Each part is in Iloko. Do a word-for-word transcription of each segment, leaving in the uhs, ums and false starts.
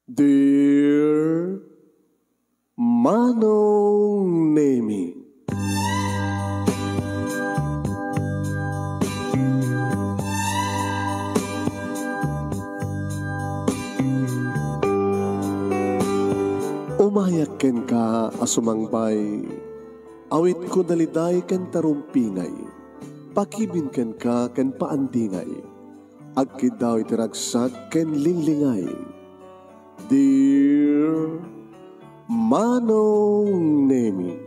Dear Manong Nemi. Umayak kenka a sumangbay, awitko daliday ken tarumpingay, pakibin kenka ken paandingay, agkiddaw iti ragsak ken linglingay. Dear Manong Nemi,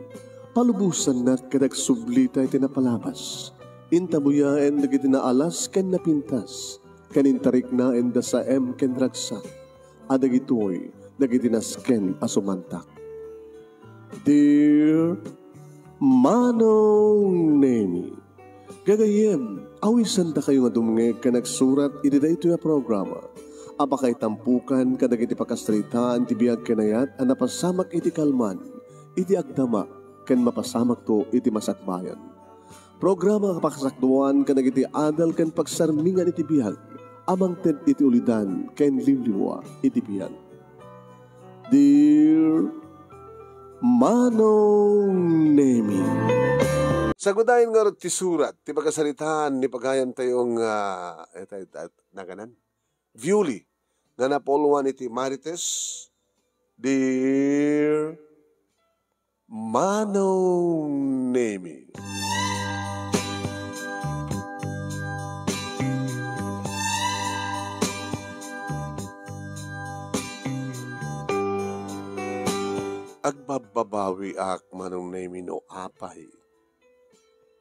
palubosannak ket agsublita iti napalabas. Intabuyaen dagiti naalas ken napintas, ken intariknaenda saem ken ragsak, a dagitoy dagiti nasken a sumantak. Dear Manong Nemi, gagayyem, awisendakayo nga dumngeg ken agsurat iti daytoy a programa a pakaitampukan kadagiti pakasaritaan ti biag ken ayat a napasamak iti kalman, iti agdama, ken mapasamakto iti masakbayan. Programa a pakasakduan kadagiti adal ken pagsarmingan iti biag a mangted iti ulidan ken liwliwa iti biag. Dear Manong Nemi. Sagudayen ngarud ti surat ti pakasaritaan ni pagayantayo nga, eh, tay-, tay-, naganan? Viewly, nga napauluan iti Marites, Dear Manong Nemi. Agbabbabawiak, Manong Nemi, no apay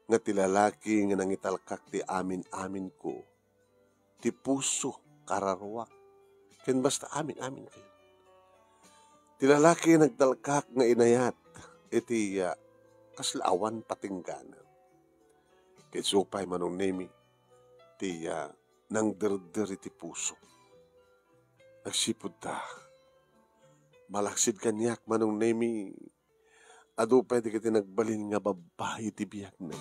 nga ti lalaki nga nangitalkak ti amin-aminko, ti puso, kararuak, ken basta amin-amin kayo. Ti lalaki nagtalkak nga inayat iti, ah, kasla awan patinggana. Ket isu pay, Manong Nemi, ti, ah, nangderder iti puso. Agsipud ta, malaksid kaniak, Manong Nemi, adu pay dagiti nagbalin nga babbai ti biagna.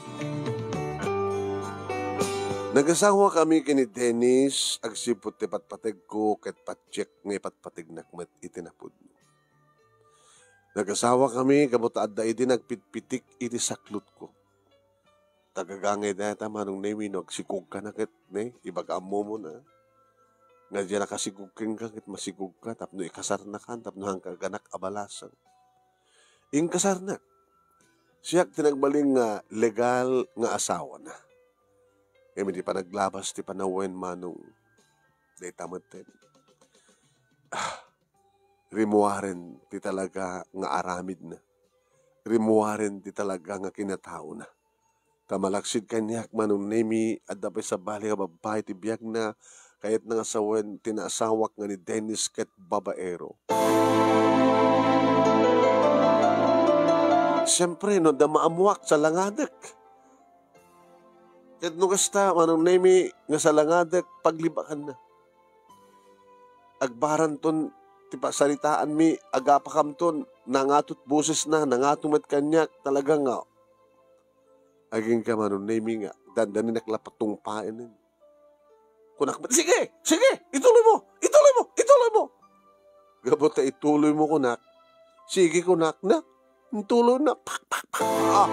Nagasawakami ken ni Dennis agsipud ti patpategko ket patiek nga ipatpategnak met iti napudno. Nagasawakami gapu ta adda idi nagpitpitik iti saklotko. Tagagangay dayta, Manong Nemi, no agsikogkana ket, ne, ibaga ammomon, a, nga diay nakasikog kenka ket masikogka tapno ikasarnakan, tapno haanka aganak a balasang. Inkasarnak. Siak ti nagbalin nga legal nga asawana. Ngem iti panaglabas ti panawen, Manong, dayta metten. Ah, rimmuaren ti talaga nga aramidna. Rimmuaren ti talaga nga kinataona. Ta malaksid kaniak, Manong Nemi, adda pay sabali nga babbai ti biagna, kayatna nga sawen ti naasawak nga ni Dennis ket babaero. Siempre, no adda maammoak, salangadek. Ket no kasta, Manong Nemi, nga salangadek, paglibakanna. Agbaranton ti pasaritaanmi, agapakamton, nangato ti bosesna, nangato met kaniak, talaga nga, agingga, Manong Nemi, nga dandaninak la patungpaen. Kunak met, "Sige! Sige! Ituloy mo! Ituloy mo! Ituloy mo!" Gapu ta "Ituloy mo," kunak, "Sige," kunak, na, intuloyna. Pak, pak, pak! Ah!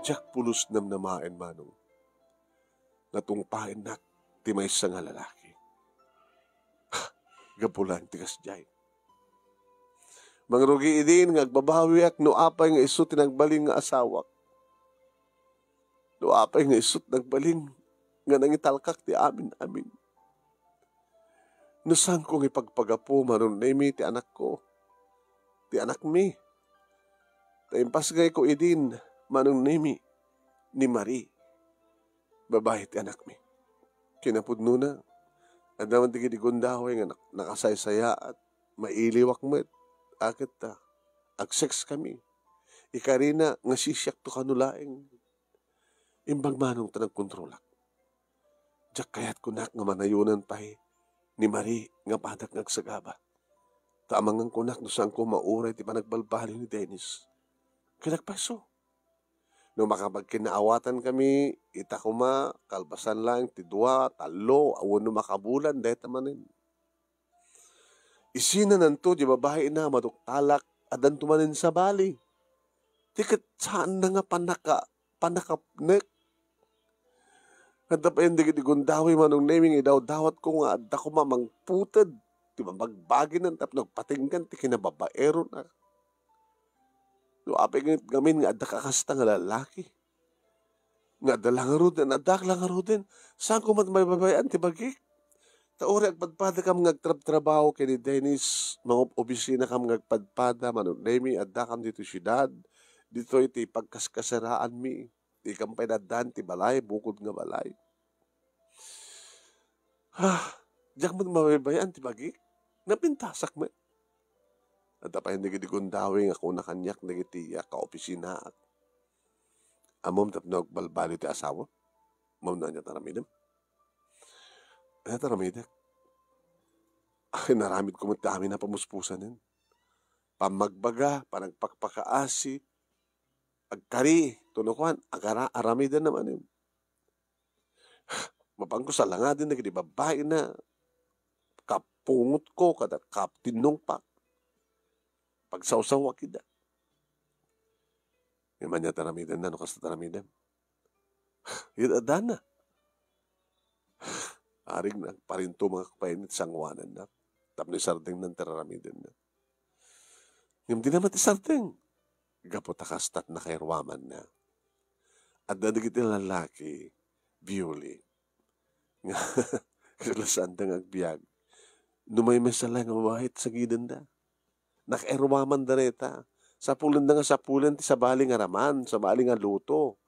Diak pulos namnamaen, Manong. Natungpaennak ti maysa nga lalaki. Gapu laeng ti kasdiay. Mangrugi idin nga agbabawiak no apay nga isu ti nagbalin nga asawak. No apay nga isu ti nagbalin nga nangitalkak ti amin-amin. No saanko nga ipagpagapu, Manong Nemi, ti anakko, ti anakmi. Ta impasgayko idin, Manong Nemi, ni Marie, babai ti anakmi. Kinapudnona, adda man dagiti gundaway nga nak-, nakasaysayaat, mailiwak met, a ket ta, agsexkami. Ikarina nga sisiakto kano laeng. Imbag, Manong, ta nagkontrolak. Diak kayat, kunak, nga manayonan pay ni Marie nga apadak nga agsagaba. Ta amangan, kunak, no saanko mauray ti panagbalbaliw ni Dennis. Ket nagpayso. No makapagkinnaawatankami, ita koma, kalpasan laeng ti dua, tallo, wenno makabulan, dayta manen. Isinananto diay babaina a maduktalak, addanto manen sabali. Ti ket saanna nga panaka-, panakapnek. Adda pay dagiti gundaway, Manong Nemi, nga idawdawatko nga adda koma mangputed ti mabagbaginan tapno agpatinggan ti kinababaerona. No apay ngamin nga adda kakasta nga lalaki, nga adda la ngaruden, adda la ngaruden, saanko met mabaybay-an ti bagik? Ta uray agpadpadakam nga agtrabtrabaho ken ni Dennis, mangob-obisinakam nga agpadpada, Manong Nemi, addakam ditoy siudad, ditoy ti pagkaskasaraanmi, dikam pay naaddan ti balay, bukod nga balay. Ha, diak met mabaybay-an ti bagik? Napintasak met. Adda pay dagiti gundaway nga kuna kaniak dagiti, ah, kaopisinaak. Ammom tapno agbalbaliw ti asawam? Ammom no ania ti aramidem? Ania ti aramidek? Ay, inaramidko met ti amin a pamuspusanen. Pammagbaga, panagpakpakaasi, agkari, tuno kuan, agara-, aramidenna manen. Mapanko salangaden dagiti babbaina, kapungotko, kada kaptinnongpak, pagsawsawak ida. Ngem ania ti aramidenna no kasta ti aramidem? Ket addana. Arig nagparintumangak pay iti sangoananna tapno isardengnan ti raramidenna. Ngem dina met isardeng. Gapu ta kasta ti nakairuamanna. Adda dagiti lalaki, Bioli, nga kasla saanda nga agbiag. No maymaysa laeng nga babai ti sagidenda. Nakairuamanda dayta. Sapulenda nga sapulen ti sabali nga raman, sabali nga luto.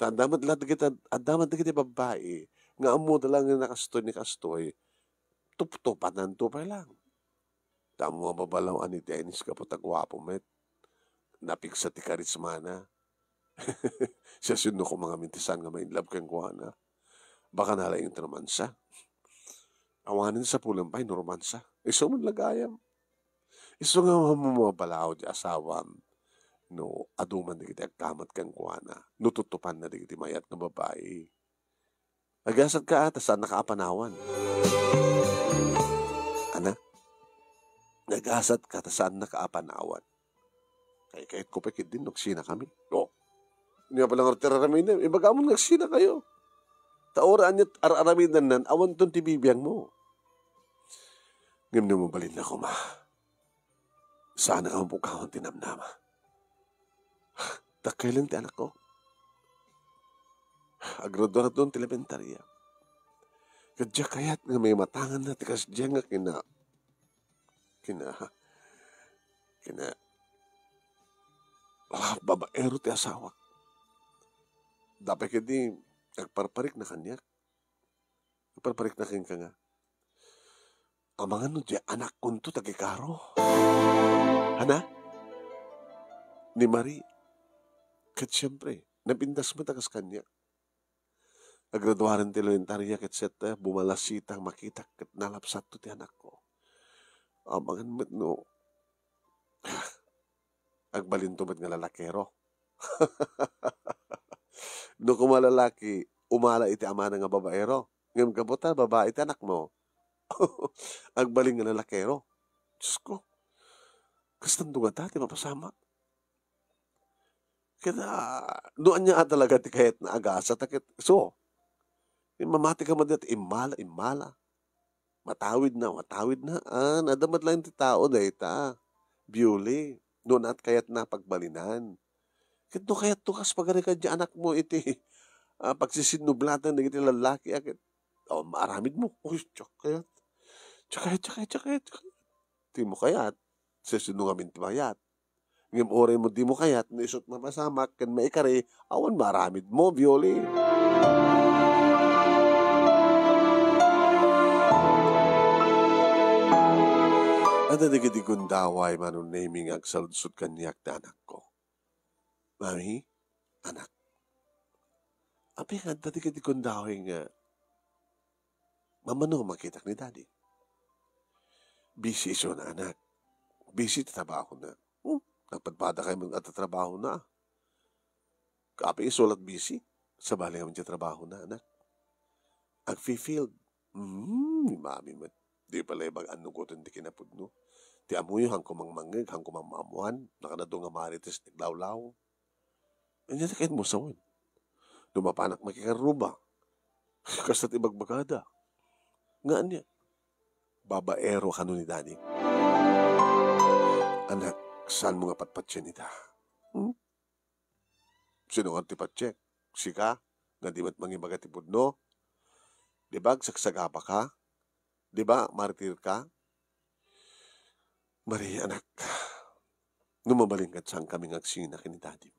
Ta adda met la dagiti, adda met dagiti babbai nga ammoda laeng nga nakastoy ni kastoy, tuptupananto pay laeng. Ta ammo a mabalaw-an ni Dennis gapu ta guapo met. Napigsa ti karismana. Siasino koma ngamin ti saan nga ma-inlove kenkuana? Baka nalaing ti romansa. Awanen sapulen pay no romansa. Isu man la gayam. Isu nga mamabalaw ti asawam. No adu man dagiti agkamat kenkuana. No tutupanna dagiti mayat nga babai. Nagasatka a ta saannaka a panawan. Ana? Nagasatka ta saannaka a panawan. Kaykayatko pay ketdin no agsinakayo. O. Ania pay la ngarud ti raramidem? Ibagamon nga agsinakayo. Ta uray ania ti ar-aramidennan, awanton ti bibiangmo. Ngem no mabalinna koma, saannaka a mapukawan ti namnama. Dakkel ti anakko. Agradua-raduan ti elementaria. Ket diak kayat nga maimatanganna ti kasdiay nga kina-, kina-, kina-, ah, babaero ti asawak. Dapay ketdi agparparikna kaniak. Agparparikna kenka nga, amangan no diay anakkonto ti agikaro. Ana? Ni Marie. Ket siempre, napintas met a kas kaniak. Agraduaren ti elementaria ket setta, bumalasitang makitak ket nalapsatto ti anakko. Amangan met no agbalinto met nga lalakero. No koma lalaki, umala iti amana nga babaero. Ngem gapu ta babai ti anakmo, agbalin nga lalakero. Diosko, kastanto ngata ti mapasamak. Ket, ah, no ania a talaga ti kayatna a gasat, ket isu. Mamati ka met dayta immala, immala. Matawidna, matawidna. Ah, adda met laeng ti tao dayta. Bioli, no ania ti kayatna pagbalinan. Ket no kayatto kas pagarika diay anakmo iti, ah, pagsisinnublatan dagiti lallaki, a ket, o, maaramidmo. Uy, diak kayat. Diak kayat, diak kayat, diak kayat, diak kayat. Dimo kayat. Siasino ngamin ti mayat? Ngem uray met dimo kayat, no isut mapasamak ken maikari, awan maaramidmo, Bioli. Adda dagiti gundaway, Manong Nemi, nga agsaludsod kaniak ti anakko. Mami, anak, apay nga adda dagiti gundaway nga mamano makitak ni Daddy? Busy isuna, anak. Busy ti trabahona. Hmm, nagpadpadakay met nga adda trabahona. Apay isu la ti busy? Sabali ngamin ti trabahona, anak. Agfi-field. Hmm, ni Mami met. Di pay la ibag-an no gutom ti kinapudno. Ti ammoyo, haanko mangmangngeg, haanko mammaammoan, nakadadu nga marites ti aglawlaw. Ania ti kayatmo sawen? No mapanak makikarruba, kasta ti ibagbagada. Nga ania? Babaero kano ni Daddy. Anak, saanmo nga patpatien ita? Hmm? Sino nga ti patiek? Sika, nga di met mangibaga ti pudno? Di ba agsagsagaba ka? Di ba martir ka? Maria, anak, no mabalin ket saanka nga agsina ken ni Daddy.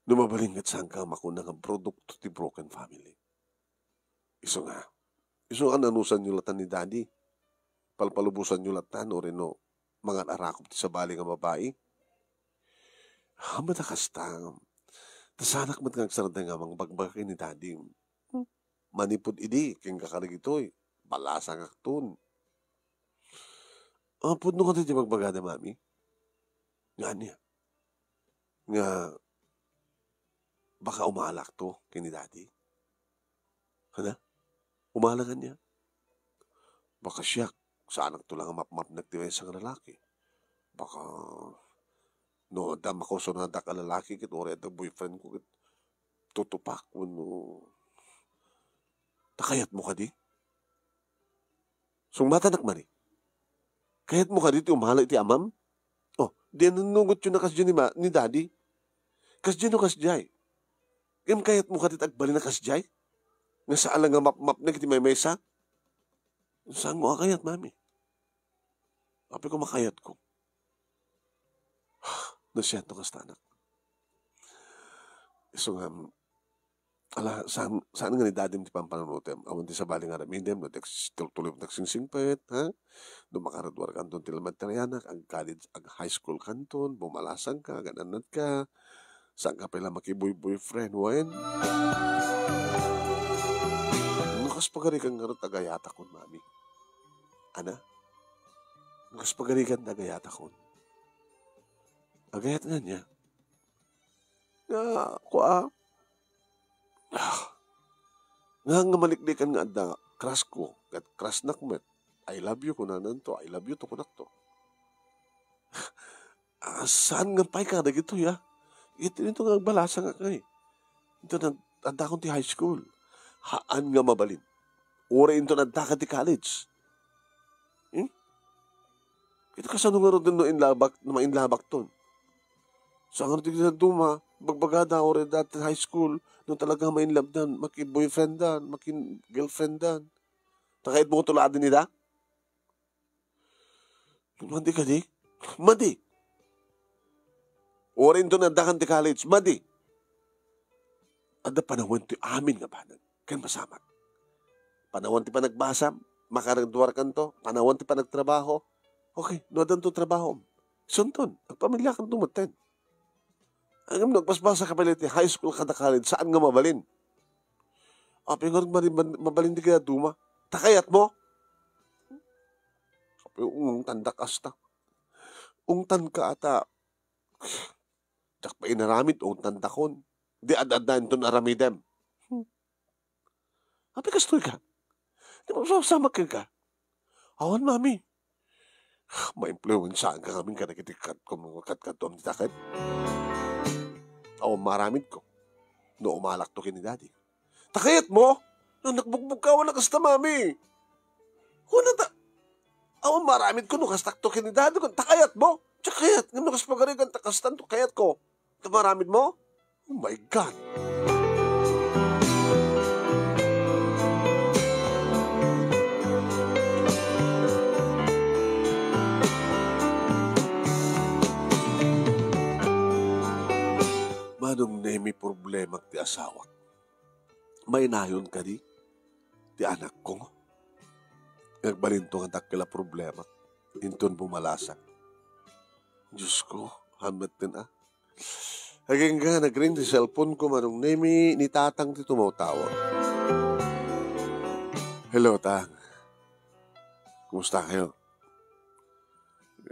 No mabalin ket saanka makuna nga produkto ti broken family. Isu nga, isu nga nanusanyo latta ni Daddy. Palpalubosanyo latta, no, rino mangan-arakop ti sabali nga babai. Ammom ta kasta. Ta saanak met nga agsardeng a mangbagbaga ken ni Daddy. Hmm. Manipud idi, ken kakarigitoy, balasangakton. Ammom no kadi ti ibagbagada, Mami? Nga ania? Nga baka umalakto ken ni Daddy? Ania? Umala nga ania? Baka siak, saanakto la nga mapmapnek ti maysa nga lalaki. Baka no adda makusunadak a lalaki ket uray adda boyfriend ko ket tutupak wenno. Ta kayatmo kadi? Sungbatak, Mari. Kayatmo kadi ti umala iti amam? Oh, di nanugotyo na kasdiay ni ma-, ni Daddy? Kasdiay no kasdiay? Ngem kayatmo kadi ti agbalin a kasdiay? Nga saan la nga mapmapnek iti maymaysa? Saanko a kayat, Mami. Apay ko makayatko. Nasayaat no kasta, anak. Isu nga, ala, saan, saan nga ni Daddy ti pampanunotem? Awan ti sabali nga aramidem, no, ti agsis-, tuloy-tuloy ti agsingsingpet, ha? No makagraduar kanton ti elementarianak, ag-college, ag-high school kanton, bumalasang ka, agan-annad ka, saan ka pay la makiboy-boyfriend, wen? No kas pagarigan ngarud ti agayatakon, Mami. Ana? No kas pagarigan ti agayatakon. Agayat nga ania? Nga, kua, ah, nga, nga maliklikan nga adda crush ko, ket crushnak met. "I love you," kunananto, "I love you too," kunakto. Ah, saan nga pay kadagitoy, ah? Iti, iti nga agbalasangak ngay. Inton ad-, addakon ti high school. Haan nga mabalin. Uray inton addaka ti college. Hmm? Ket kasano ngarud no inlabak, no mainlabakton? Saan ngarud ti dadduma, bagbagada, uray dati high school, no talaga ma-in love dan, maki-boyfriend dan, maki-girlfriend dan. Ta kayatmo nga tuladen ida? Madi kadi? Madi. Uray inton addakan ti college, madi. Adda panawen ti amin nga banag. Ken masamak. Panawen ti panagbasam, makagraduarkanto, panawen ti panagtrabaho. Okay, no addanto trabahom, isunton, agpamiliakanto metten. Ngem no agbasbasa ka pay la iti high school kada college, saan nga mabalin? Apay ngarud mari-, man-, mabalin ti kayatmo? Ta kayatmo? Apay, ungtandak kasta. Ungtanka ta, diak pay inaramid, ungtandakon. Di ad-adda inton aramidem. Hmm. Apay kastoy ka? Di ba, samak kenka? Awan, Mami. Maimpluwensaanka ngamin kadagiti kad-, kum-, kadkadtuam ti dakep. Awan maaramidko no umalakto ken ni Daddy. Ta kayatmo? Nagbugbog ka, awan a kasta, Mami. Kuna ta, awan maaramidko no kastakto ken ni Daddy, kun ta kayatmo? Diak kayat, ngem no kas pagarigan ta kastanto kayatko. Ta maaramidmo? Oh my God! Manong Nemi, problemak ti asawak. Mainayon kadi ti anakko? Agbalinto nga dakkel a problemak inton bumalasak. Diyos ko, hamet ten a. Agingga, nagring ti cellphone ko, Manong Nemi, ni Tatang ti tumawtawag. Hello, Tang. Kumusta kayo?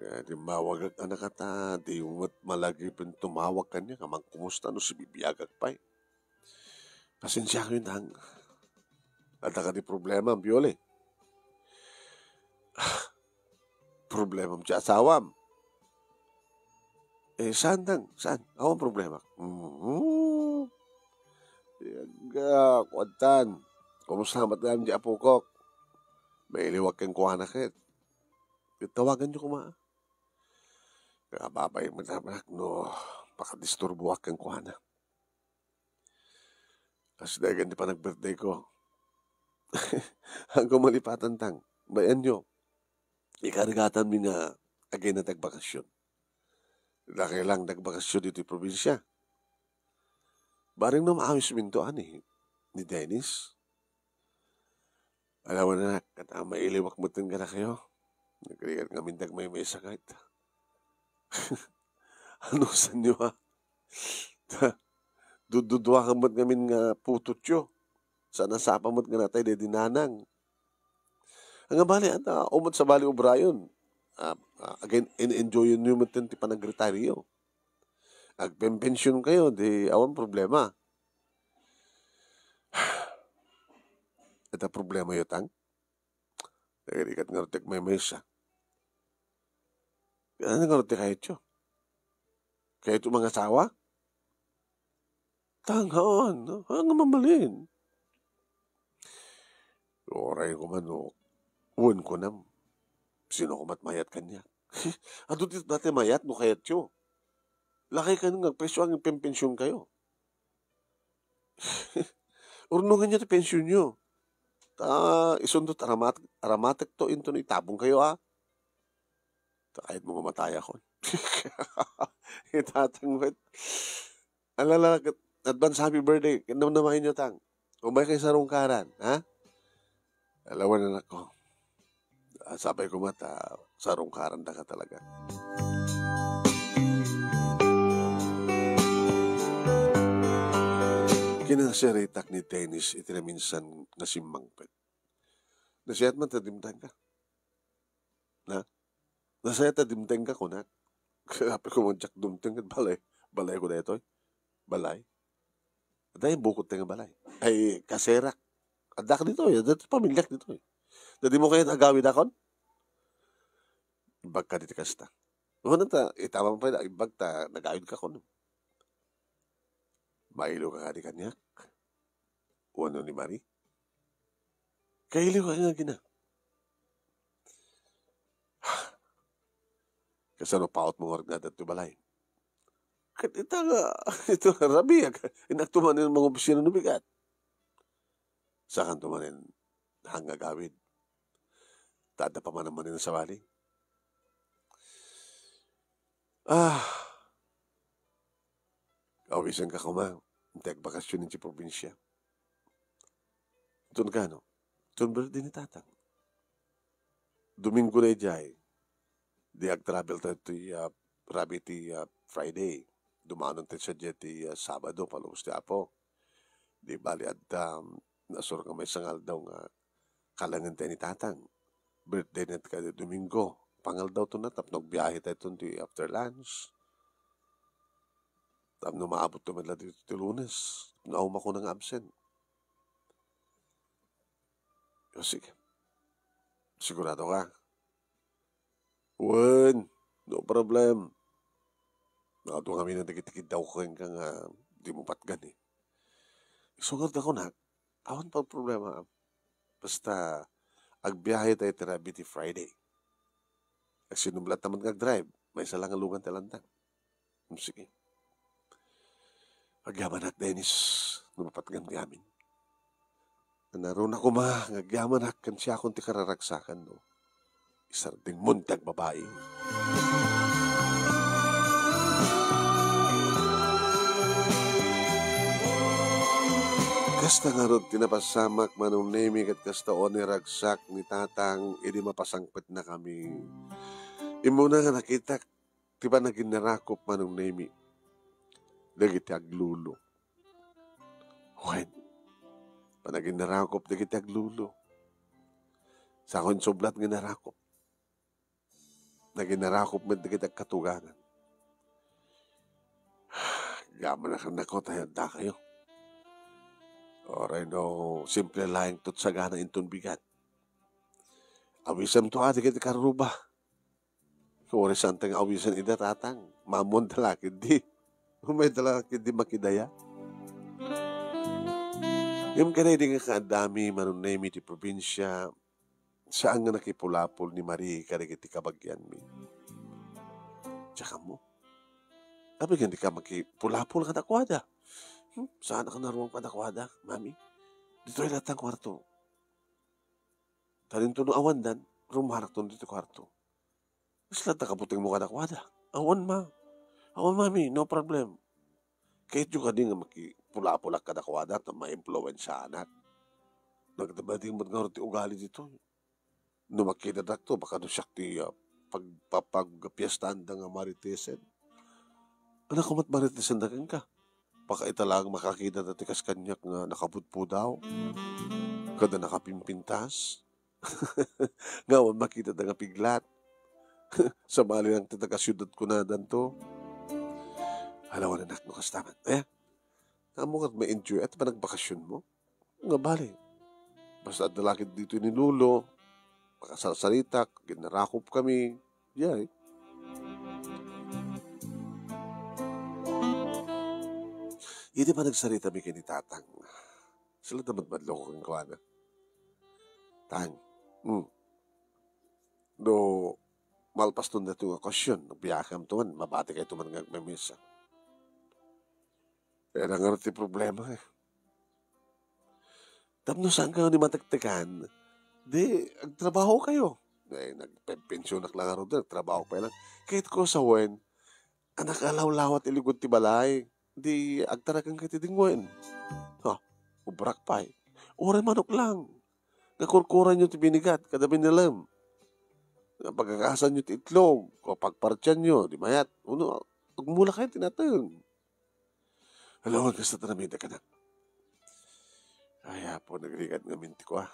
Eh, timmawagak, anak, ata, di mo met malagip tumawag kaniak, amangan kumusta no sibibiagak pay. Pasensiaak, Tang. Adda kadi problema, Biole? Problemam ti asawam. Eh, saan, Tang? Saan? Awan problema. Mhm. Agga, kuantan. Kumusta met gayam di apokok? Mailiwak kenkuana ket. Ket tawaganyo koma. Kaya babay met anak no pakadisturboak kenkuana. Kas daygan ti panag-birthday ko. Agko malipatan, Tang. Bayanyo. Ikarigatanmi nga agayna ti agbakasyon. Dakay lang ti agbakasyon ditoy probinsia. Bareng no maawis minto ani, ni Dennis. Alam mo na, ket, ah, mailiwak metten kadakayo. Nagrigat ngamin ti agmaymaysa ket. Anusanyo, ha? Dudduduakan met ngamin nga putotyo. Saan a sapa met nga natay daydi nanang. Nga bali, ata, umot sa bali ubrayon. Ah, ah, again, in-enjoyonyo metten ti panagretireo. Agpenpensionkayo, di awan problema. Ita problemayo, Tang? Nagrigat ngarud ti agmaymaysa. Ania ngarud ti kayatyo? Kayatyo mangasawa? Tang, haan, no? Haan nga mabalin. Uray koma no, wen kunam. Sino koma ti mayat kaniak? Adu ti dati mayat no kayatyo. Lakay kano nga agpresyo agpenpensionkayo. Urnonganyo ti pensionyo. Ta, isunto ti aramat-, aramatekto inton itabongkayo, a. Ta kayatmo nga matayakon. Itatang met. Alala, ket advance happy birthday. Ket namnamaenyo, Tang. Umaykayo sarungkaran, ha? Alawan, anakko. Ah, sapay koma ta sarungkarandaka talaga. Kinasiritak ni Dennis iti naminsan nga simmangpet. Nasayaat man ta dimtengka. Na? Nasayaat ta dimtengka, kunak. Apay koma diak dumteng ket balay, balayko daytoy. Balay. Adda bukod tayo nga balay. Ay, kaserak. Addak ditoy, adda ti pamiliak ditoy. Da dimo kayat agawidakon? Imbagka ditoy kasta. Ngem ta, ita man pay, imbag ta nagawidkakon. Mailiwka kadi kaniak? Wenno ni Marie? Kailiwka nga agina. Kasano pautmo nga agna ditoy balay? Ket ita nga, ito nga rabiak, innak to manen mangopisina no bigat. Sakanto manen, haan nga agawid. Ta adda pay manen sabali. Ah, awisenka koma, ti agbakasyon iti probinsia. Inton kano? Inton birthday ni Tatang. Domingo daydiay. Di agtravel tayo ti, ah, rabii ti, ah, Friday. Dumanon tayo sadiay ti, ah, Sabado, palubos ti Apo. Di bali adda, um, nasurok nga maysa nga aldaw nga kalengen tayo ni Tatang. Birthday na ti kada Domingo. Pangaldaw to na, tapno agbiahe tayo ton ti after lunch. Tapno maabot to met la dito ti Lunes. Tapno awan makunak nga absent. O, sige. Sigurado ka? Wen, no problem. Adu ngamin dagiti kiddawko kenka nga dimo patgan, eh. Isu ngarud, kunak, awan pay problema. Basta, agbiahe tayo ti rabii ti Friday. Agsinublak ta met nga agdrive, maysa la nga lungan ti lantang. Hmm, sige. Agyamanak, Dennis, no mapatgam ti amin. Naruna koma nga agyamanak ken siakon ti kararagsakan, no? Isardengmon ti agbabai. Kasta ngarud ti napasamak, Manong Nemi, ket kasta unay ragsak ni Tatang idi mapasangpetnakami. Immuna nga nakitak ti panaginnarakop, Manong Nemi, dagiti aglolo. Wen, panaginnarakop dagiti aglolo. Saan a sublat nga innarakop? Naginnarakop met dagiti agkatugangan. Agyamanak, annakko, ta addakayo. Uray no simple laeng ti sagana inton bigat. Awisemto a dagiti karruba. Uray saanta nga awisen ida, tatang. Maammoanda la ketdi. Umayda la ketdi makidaya. Ngem kada idi nga kaaddami, Manong Nemi, ti probinsia, saan nga nakipulapol ni Marie kadagiti kabagianmi. Diak ammo. Apay nga dika makipulapol kadakuada? Hmm? Saanak a naruam kadakuada, Mami? Ditoy latta ti kuarto. Ta dinto no awandan, rumarakton ditoy kuarto. Kasla ta kabutengmo kadakuada? Awan, Ma. Awan, Mami, no problem. Kayatyo kadi nga makipulapolak kadakuada ta maimpluensiaanak? Nagdabading met ngarud ti ugali ditoy. No makitadakto, baka no siak ti, ah, pagpapagpiestaanda nga maritesen. Anak ko met maritesenda kenka. Baka ita laeng makakitata ti kas kaniak nga nakapudpudaw, kada nakapimpintas. Nga awan makitata nga piglat. Sabali lang ti taga-siudad kunadanto. Hala, wen, anak, no kasta man. Eh? Ammok nga ma-enjoy-ak ti panagbakasionmo. Nga bale, basta adda la ketdi ditoy ni Lolo, makasarsaritak, aginarakopkami, diay. Idi panagsaritami ken ni Tatang, sila ta madmadloko kenkuana. Tang, hmm. No, malpaston daytoy nga okasion, agbiakamto man, mabatikayto man nga agmimisa. Kayatna ngarud ti problema, eh. Tapno saankayo ni matektekan, di agtrabahokayo. Eh, nagpensionak la ngarud, nagtrabaho pay lang. Ket ko sawen, a nakalawlawat ti lugod ti balay, di agtarakenkayo ti dengnguen. Ha, ubrak pay. Uray manok lang. Nga kurkuranyo ti binigat kada binilem. Nga pagagasanyo ti itlog, o pagpartianyo, di mayat. Uno, agmulakayo ti nateng. Hala, wen, kasta ta namita, anak. Ay, Apo, nagrigat ngamin ti kua.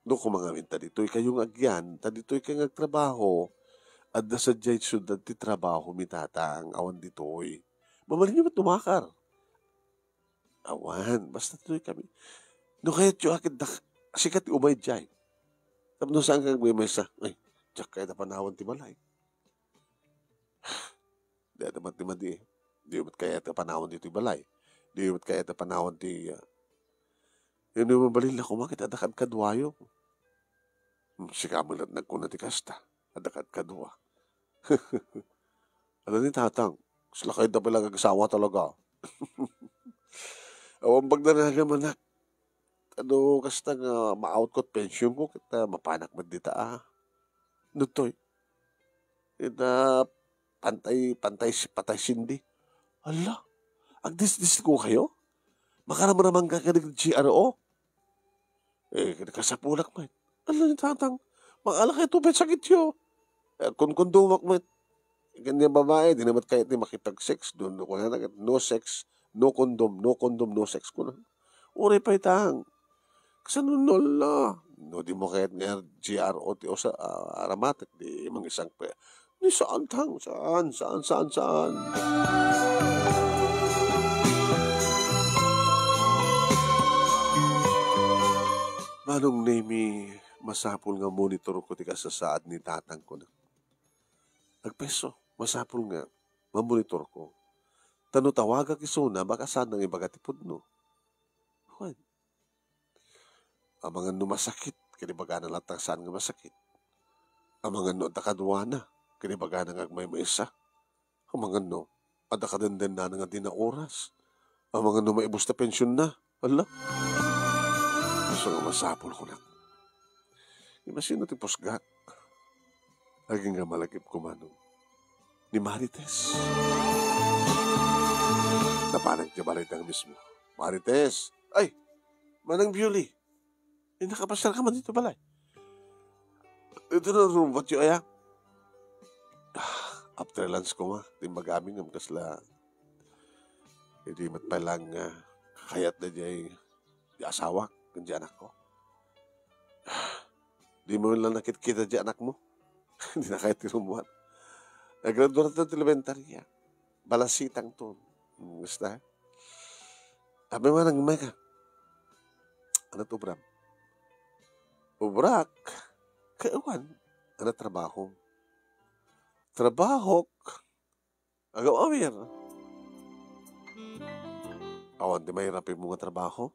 No, kumangamin ta ditoykayo nga agyan, ta ditoykayo nga agtrabaho, adda sadiay siudad ti trabahomi, Tatang, awan ditoy. Mabalinyo met tumakar. Awan, basta ditoykami. No kayatyo, a, ket dak-, sika ti umay diay. Tapno saanka nga agmaymaysa, ay, diak kayat a panawen ti balay. Dayta met ti madi, eh. Diyo met kayat a panawen ditoy balay. Diyo met kayat a panawen ti, ah, Wenno mabalin la koma ket adda kadkaduayo. Hmm, sika met laeng nagkuna ti kasta, adda kadkadua. Ania ni Tatang, kasla kayatda pay la nga agasawa talaga. Awan pagdanagam, anak. Adu kasta nga ma-out ko ti pensionko, ket, ah, mapanak met dita, ah. Ditoy. Ita, pantay, pantay, patay sindi. Hala, agdisdiskukayo? Makaramramanka kadagiti G R O? Eh, kasapulak met. Hala ni Tatang, makaala kayo ti sakityo. Eh, kunkundomak met. Kanya babae, di na met kayat ti makipag-sex. Doon, no, kunana, no sex, no condom, no condom, no sex, kuna. Uray pay, Tang. Kasano no la? No, di mo kayat nga G R O ti usa, ah, aramatek, di mangisang pa. Ni saan, Tang? Saan, saan, saan, saan? Manong Nemi, masapul nga monitor ko ti kasasaad ni Tatang ko na. Agpeso, masapul nga mamonitor ko. Ta no tawagak isuna, baka saan nga ibaga ti pudno. Wen. Amangan no masakit, ket ibagana latta saan nga masakit. Amangan no adda kaduana, ket ibagana nga agmaymaysa. Amangan no adda kadendennana nga dina oras. Amangan no maibus ti pensionna. Hala. Isu nga masapul, kunak. Imasino ti pusgak? Agingga malagip ko, Manong. Ni Marites. Napanak ti balay dang mismo. Marites! Ay! Manang Biuli! Eh, nakapasar ka man dito balay. Ito na rumbat yu, aya? Ah, after lunch ko, ma. Di magami nga kasla. Hindi mat pa lang, ah, kayat na di ay di asawak, kundi anak ko. Di mo lang nakit-kita di anak mo. Di na kayo tinumuan. Nagradua na ti elementarya. Balasitang to. Hmm, basta. Abi man ang may ka. Ano to, Bram? Ubrak. Kaiwan. Ano trabaho? Trabahok. Agaw-awir. Awan ti mairapim mo nga trabaho?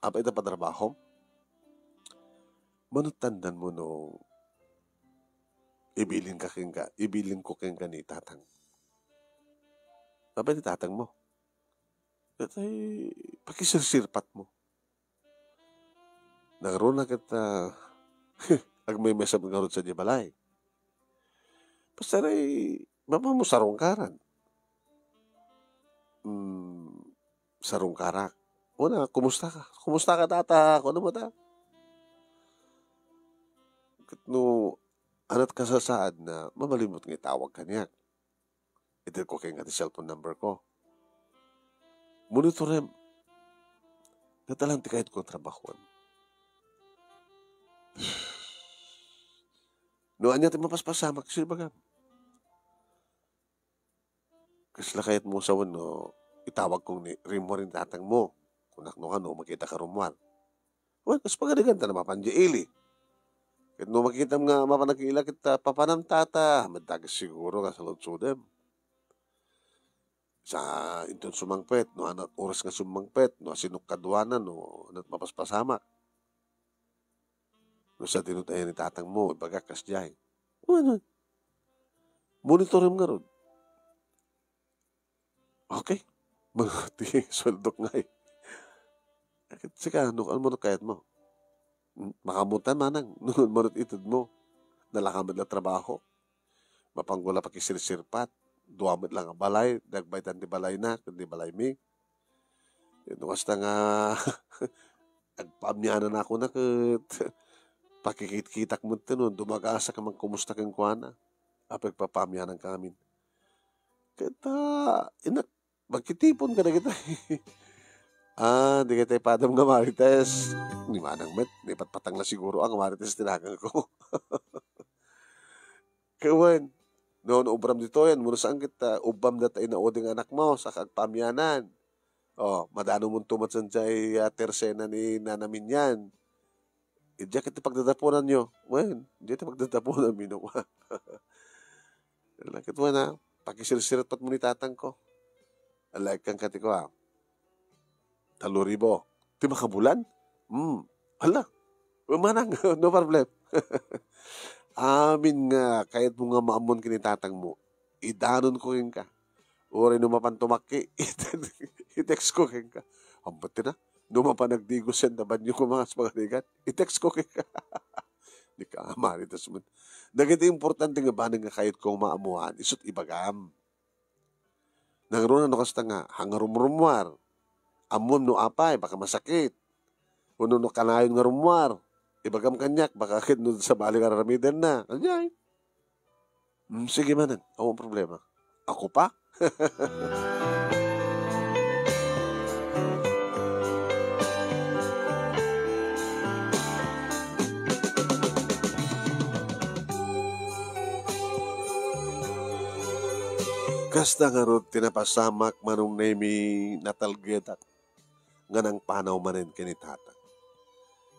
Apay ta patrabahom? Mano ti tandaan mo no ibilin ka kenka, ibilin ko kenka ni tatang? Apay ni tatang mo? Ket ay, pakisirsirpat mo. Nangruna ket, ah, agmaymaysa ngarud sadiay balay. Basta ray, mama mo sarungkaran. Hmm, sarungkarak. Una, "Kumusta ka? Kumusta ka, tata?" Kuno mo ta. Ket no, ania ti kasasaad na, mabalin mo nga itawag kaniak. Itedko kenka ti cellphone number ko. Monitorem. Natalan ti kayatko nga trabahoan. No ania ti mapaspasamak, isu ibagam. Kasla kayat mo sawen no itawag kong ni, rimmuar ni tatang mo. Kunak no kano, makita ka rummuar. Wen, kas pagarigan ta na mapan di ili. Ket no makitam nga mapan nagila ket, ah, papanam tata, madagis siguro nga saludsodem. Sa inton sumangpet, no anat oras nga sumangpet, no asino kaduana, no anat mapaspasamak. No sa dinut ayan ni tatang mo, ibagak kasdiay. Wen, wen. Monitorem ngarud. Okay. Mano ti sueldok ngay? Ket sika, no, ania man kayat mo? Hmm, makaammotan manang, no, mano ti ited mo? Nalaka met la trabaho. Mapanko la pakisirsirpat. Dua met la nga balay, nagbaytan ti balayna, ken ti balaymi. No kasta nga agpaamianan ako na ket pakikitkitak met no dumagasak a mangkumusta kenkuana. Apay agpapaamianan ka ngamin? Ket, ah, inak, magkitipon kadagita. Ah, di kita ipadam nga Marites. Ni manang met, ni patpatang na siguro ang Marites ti naganko. Ket wen, no, no ubram ditoy, no saan ket, ah, ubbam data inaudi nga anak mo, sa agpaamianan. Oh, madano mo to met sadiay, ah, tersena ni Nana Minyan. Idiak iti pagdadapunan yo. Wen, idiak iti pagdadapunan mi no. Lakit mo na, pakisirsirpat mo ni tatang ko. Alagkan ka ti ko, ah. Taluribo. Ti makabulan? Hmm. Hala. Manang, no problem. Amin nga, kayat mo nga maammon kini tatang mo. Idanon ko kenka. Uray no mapan tumakki, i-text ko kenka. Ambot na, no mapan agdigos yan, nabanyo ko mga spagadigan, i-text ko kenka. Di ka, Marites man. Dagiti importante nga banag nga kayat kong maamuan, isut ibagam. Nangruna no kasta nga, hangarumrumuar. Ammom no apay, baka masakit. Wenno no kanayon nga rummuar, ibagam kaniak, baka ket no sabali nga ar-aramiden na. Ania? Mm, sige manen, awan problema. Ako pa? Kasta ngarud ti napasamak, Manong Nemi, natalgedak nga nangpanaw manen ken ni Tatang.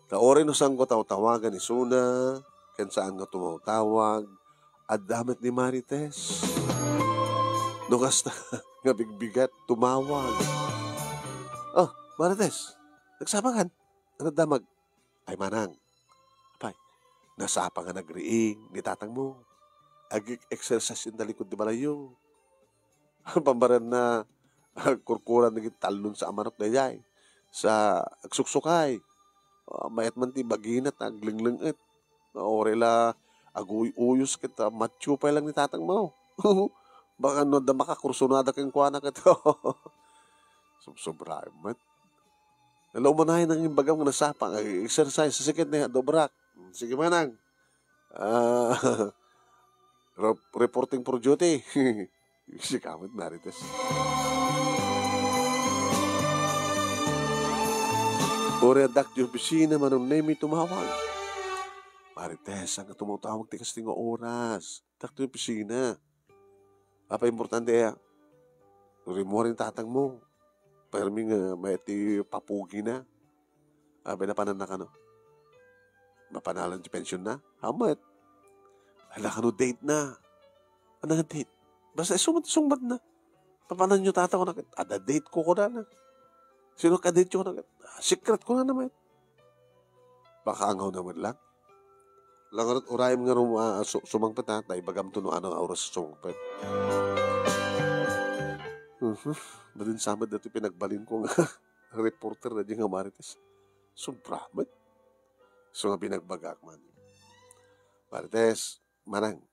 Ta uray no saanko tawtawagan isuna, ken saan nga tumawtawag, adda met ni Marites. No kasta nga bigbigat, tumawag. "Oh, Marites, nagsapakan? Ano damag?" Ay manang, apay, nasapa nga nagriing ni tatang mo. Ag-exercise in talikod ti balayyo. Pambaran na, agkurkuran dagiti tallon sa amanok daydiay. Sa agsuksukay. Ah, mayat man ti bagina ta aglengleng-et. Uray la aguy-uyos ket, ah, matyo pay lang ni tatang mo. Baka no adda makakursunada kenkuana ket. Subsobraem met. Nalaumanayan ang imbagam nga nasapa, nga exercise, sa sakit na dobrak. Sige, manang. Ah, rep-, reporting for duty. Sige, kamot, Marites. Uri addak di opisina, Manong Nemi tumawag. Marites, ang tumawag ti kasting oras. Dakto ti opisina. Apa importante, ah, rimmuar ni tatang mo. Permi nga mayat ti papugina. Abi, napanan na kano? Mapanalan ti pension na? Hamet. Hala kano date na. na date. Basta isu met ti sungbatna. Papananyo, tata, kunak, adda date ko, kunana. Sino ka date ko, kunak? Secret, kunana met. Baka angawna met lang. Langarot, urayem nga rum-, ah, su-, sumangpet, ha, ta ibagamto no ano nga oras sumangpet. Mhm. Madin sa met dati pinagbalin ko nga reporter na di nga Marites. Sobra met. So nga binagbagak man. Marites, manang,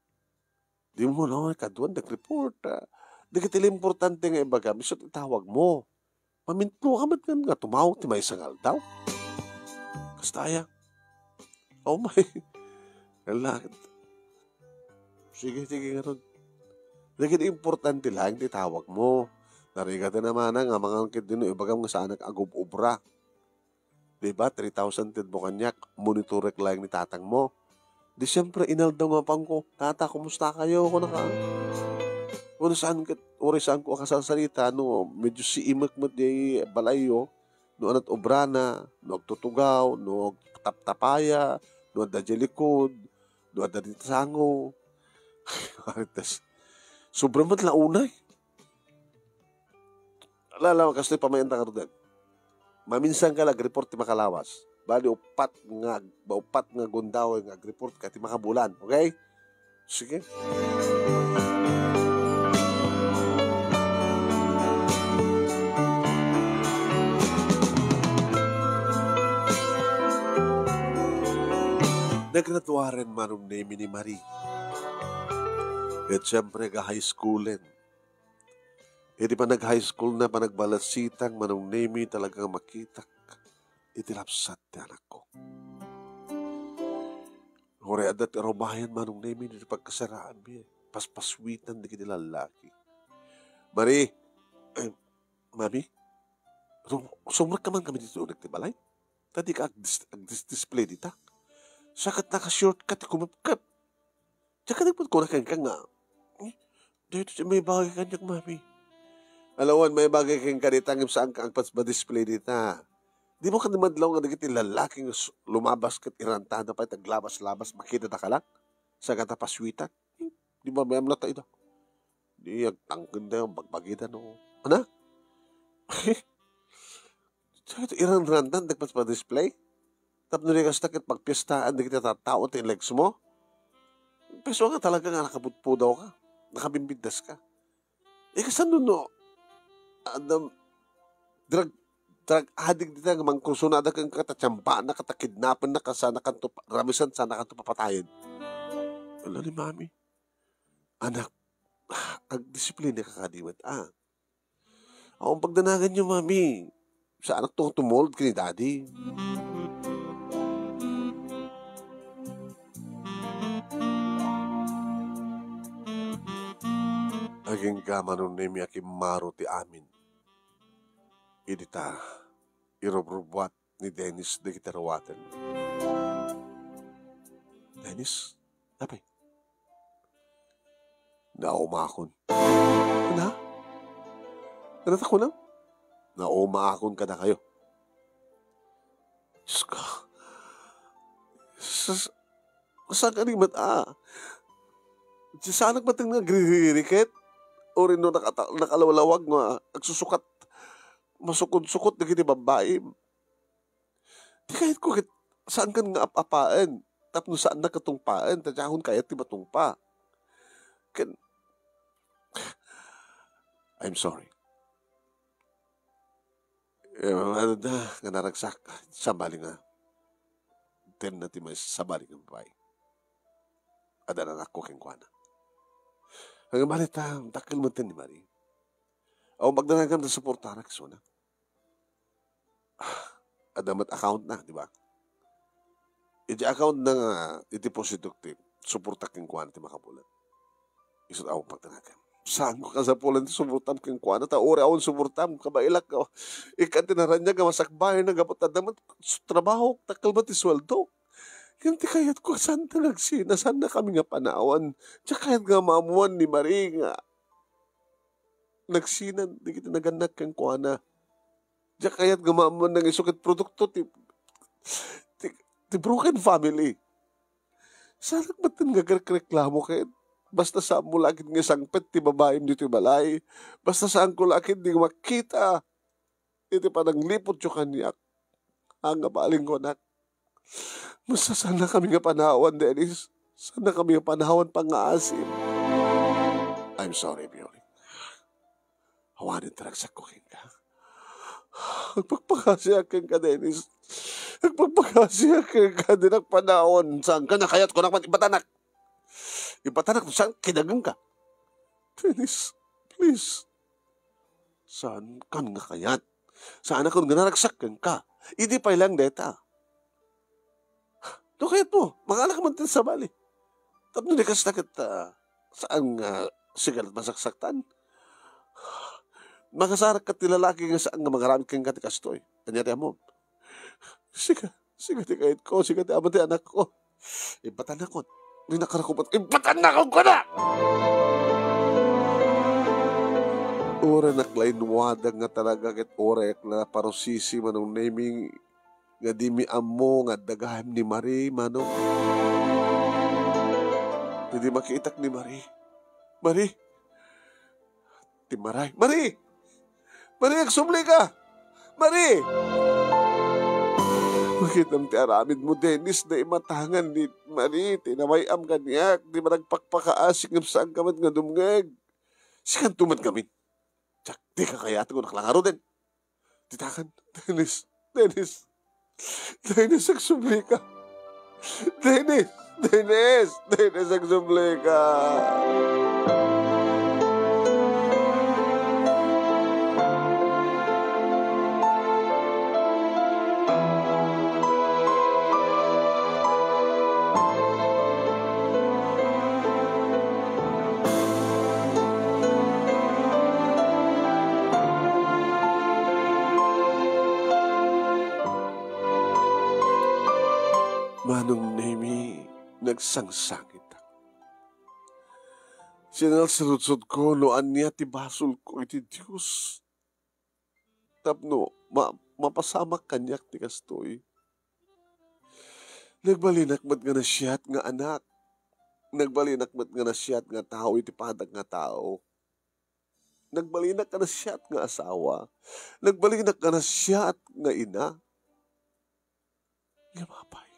di mo no, kaduan, nag-report, ah. Dagiti importante nga ibagam, isu ti itawag mo. Mamintlo ka met nga tumawag ti maysa nga aldaw. Kasta aya. Oh my. Ala. Sige, sige, ngarud. Dagiti importante lang ti tawag mo. Narigat na manang nga mangan ket dino ibagam nga saanak agub-ubra. Di ba, three thousand ti admo kaniak, monitorek laeng ni tatang mo. Di siyempre, inaldaw nga panko, "Tata, kumusta kayo?" Kunana. Kuno saan ket, uray saan ko a kasasarita, no, medyo siimek met di balayyo, no, anat obrana, no, agtutugaw, no, agtaptapaya, no, adda di likod, no, adda di sango. Marites. Sobra met la unay. Ala, ala, kastoy pamayan ta ngaruden. Maminsan ka la ag-report ti makalawas. Bali, upat nga, upat nga gundaway nga ag-report ka ti makabulan, okay? Sige. Nagraduaren Manong Nemi ni Marie. Ket siyempre, ga-high schoolen. Iti panag-high school na, panagbalasitan, Manong Nemi, talaga nga makitak iti lapsat ti anakko. Uray adda ti arubayan, Manong Nemi, iti pagkasaraanmi, paspaswitan dagiti lallaki. Mari, eh, Mami, rum-, sumrekka man kami ditoy uneg ti balay. Ta dika agdis-, agdis-display dita. Sa ket naka-short ka ti kumepkep. Diak kadi met kuna kenka nga, "Eh, daytoy ti maibagay kaniak, Mami." Ala wen, maibagay kenka dita, ngem saanka agpas-, madisplay dita. Di mo kadi madlaw nga dagiti lallaki nga s-, lumabas ket irantada pay ti aglabas-labas, makitadaka la? Sa ket ta paswitan. Di ba, mayam la ta ida? Di agtangken tayo, bagbagida, no? Ana? Sa ket iranrandan, dagpas-, madisplay? Tapno di kasta ket pagpiestaan dagiti tattao ti legs mo? Peso nga talaga nga nakapudpudaw ka, nakabimbiddas ka. Eh, kasano no, adam, drug, drug addict dita nga mangkursunada kenka ta tiambaanna ket ta kidnapenna ket saanna kanto pa-, ramisan, saanna kanto papatayen? Ala ni Mami, anak, agdisiplinaka kadi met, a. Awan pagdanaganyo, Mami. Saanak tumulod ken ni Daddy. Agingga, Manong Nemi, a kimmaro ti amin. Idi ta irubrubbuat ni Dennis dagiti ruaten. Dennis, apay? Naumaakon. Ana? Ano ta kunam? Naumaakon kadakayo. Diyos ko. Sus-, saan ka ni mat-, ah? Saanak met nga agriririket? Uray no nakata-, nakalawlawag nga agsusukat, masukodsukot dagiti babbai. Ti kayatko ket saankan nga ap-apaen tapno saannak a tungpaen, ta diakon kayat ti matungpa. Ken, I'm sorry. Eh, ano da, nga naragsak, sabali nga. Ten na ti may sabali nga babae. Adda anakko kenkuana. Ang balita, dakkel man ten ni Marie. Awan pagdanagan ta suportarak, suna. Adda met account na, di ba? Iti account na nga ideposito ti suporta kenkuana ti makabulan. Isu ti awan pagdanagan. Saan ko kasapulan ti suportam kenkuana? Ta uray awan suportam, kabaelak, oh. Ikkan ti naraniag nga masakbayan na gapu ta adda met trabaho, dakkel met ti sueldo. Ken ti kayatko, saan ta nagsina, saan na kami nga panawan? Diak kayat nga maammuan ni Marie nga nagsinan dagiti nagannak kenkuana. Diak kayat nga maammuan nga isu ket produkto ti, ti, ti broken family. Saanak met nga agrekreklamo ket Basta saanmo la ketdi nga isangpet ti babaim ditoy balay. Basta saanko la ketdi nga makita iti panangliputyo kaniak. Ania, balinko, anak. Basta saannakami nga panawan, Dennis. Saannakami nga panawan pangngaasim. I'm sorry, Bioli. Awanen ti ragsakko kenka. Agpakpakasiak kenka, Dennis. Agpakpakasiak kenka, dinak panawan. Saanka nga kayat, kunak man, ibatanak. Ibatanak no saan kinagengka. Dennis, please. Saankan nga kayat? Saanakon nga naragsak kenka? Idi pay laeng dayta. No kayatmo, mangala ka man ti sabali. Tapno di kasta ket, ah, saan nga sika la't masaksaktan? Makasarak ket ti lalaki nga saan nga mangaramid kenka ti kastoy. Ania ti ammom? Sika, sika ti kayatko, sika ti ama ti anakko. Ibatanakon. Di nakarakupot. Ibatanakon ko na! Uray naklainwadag nga talaga ket uray ak la parusisi, Manong Nemi, nga dimi ammo nga adda gayam ni Marie, Manong. Idi makitak ni Marie, Marie, ti Marie. Marie! Marie, agsubli ka! Marie! Makitam ti aramidmo, Dennis, naimatangan ni Marie, ti naway-am kaniak, di managpakpakaasi ngem saanka met nga dumngeg. Sikanto met ngamin. Diak, dika kayat, kunak la ngaruden. Ditakan, Dennis, Dennis. Dennis, agsubli ka. Dennis, Dennis, Dennis, agsubli ka. Manong Nemi, nagsangsangitak. Sinalsarudsodko no ania ti basolko iti Dios tapno ma-, mapasamak kaniak ti kastoy. Nagbalinak met nga nasiat nga anak. Nagbalinak met nga nasiat nga tao iti padak nga tao. Nagbalinak nga nasiat nga asawa. Nagbalinak nga nasiat nga ina. Ngem apay?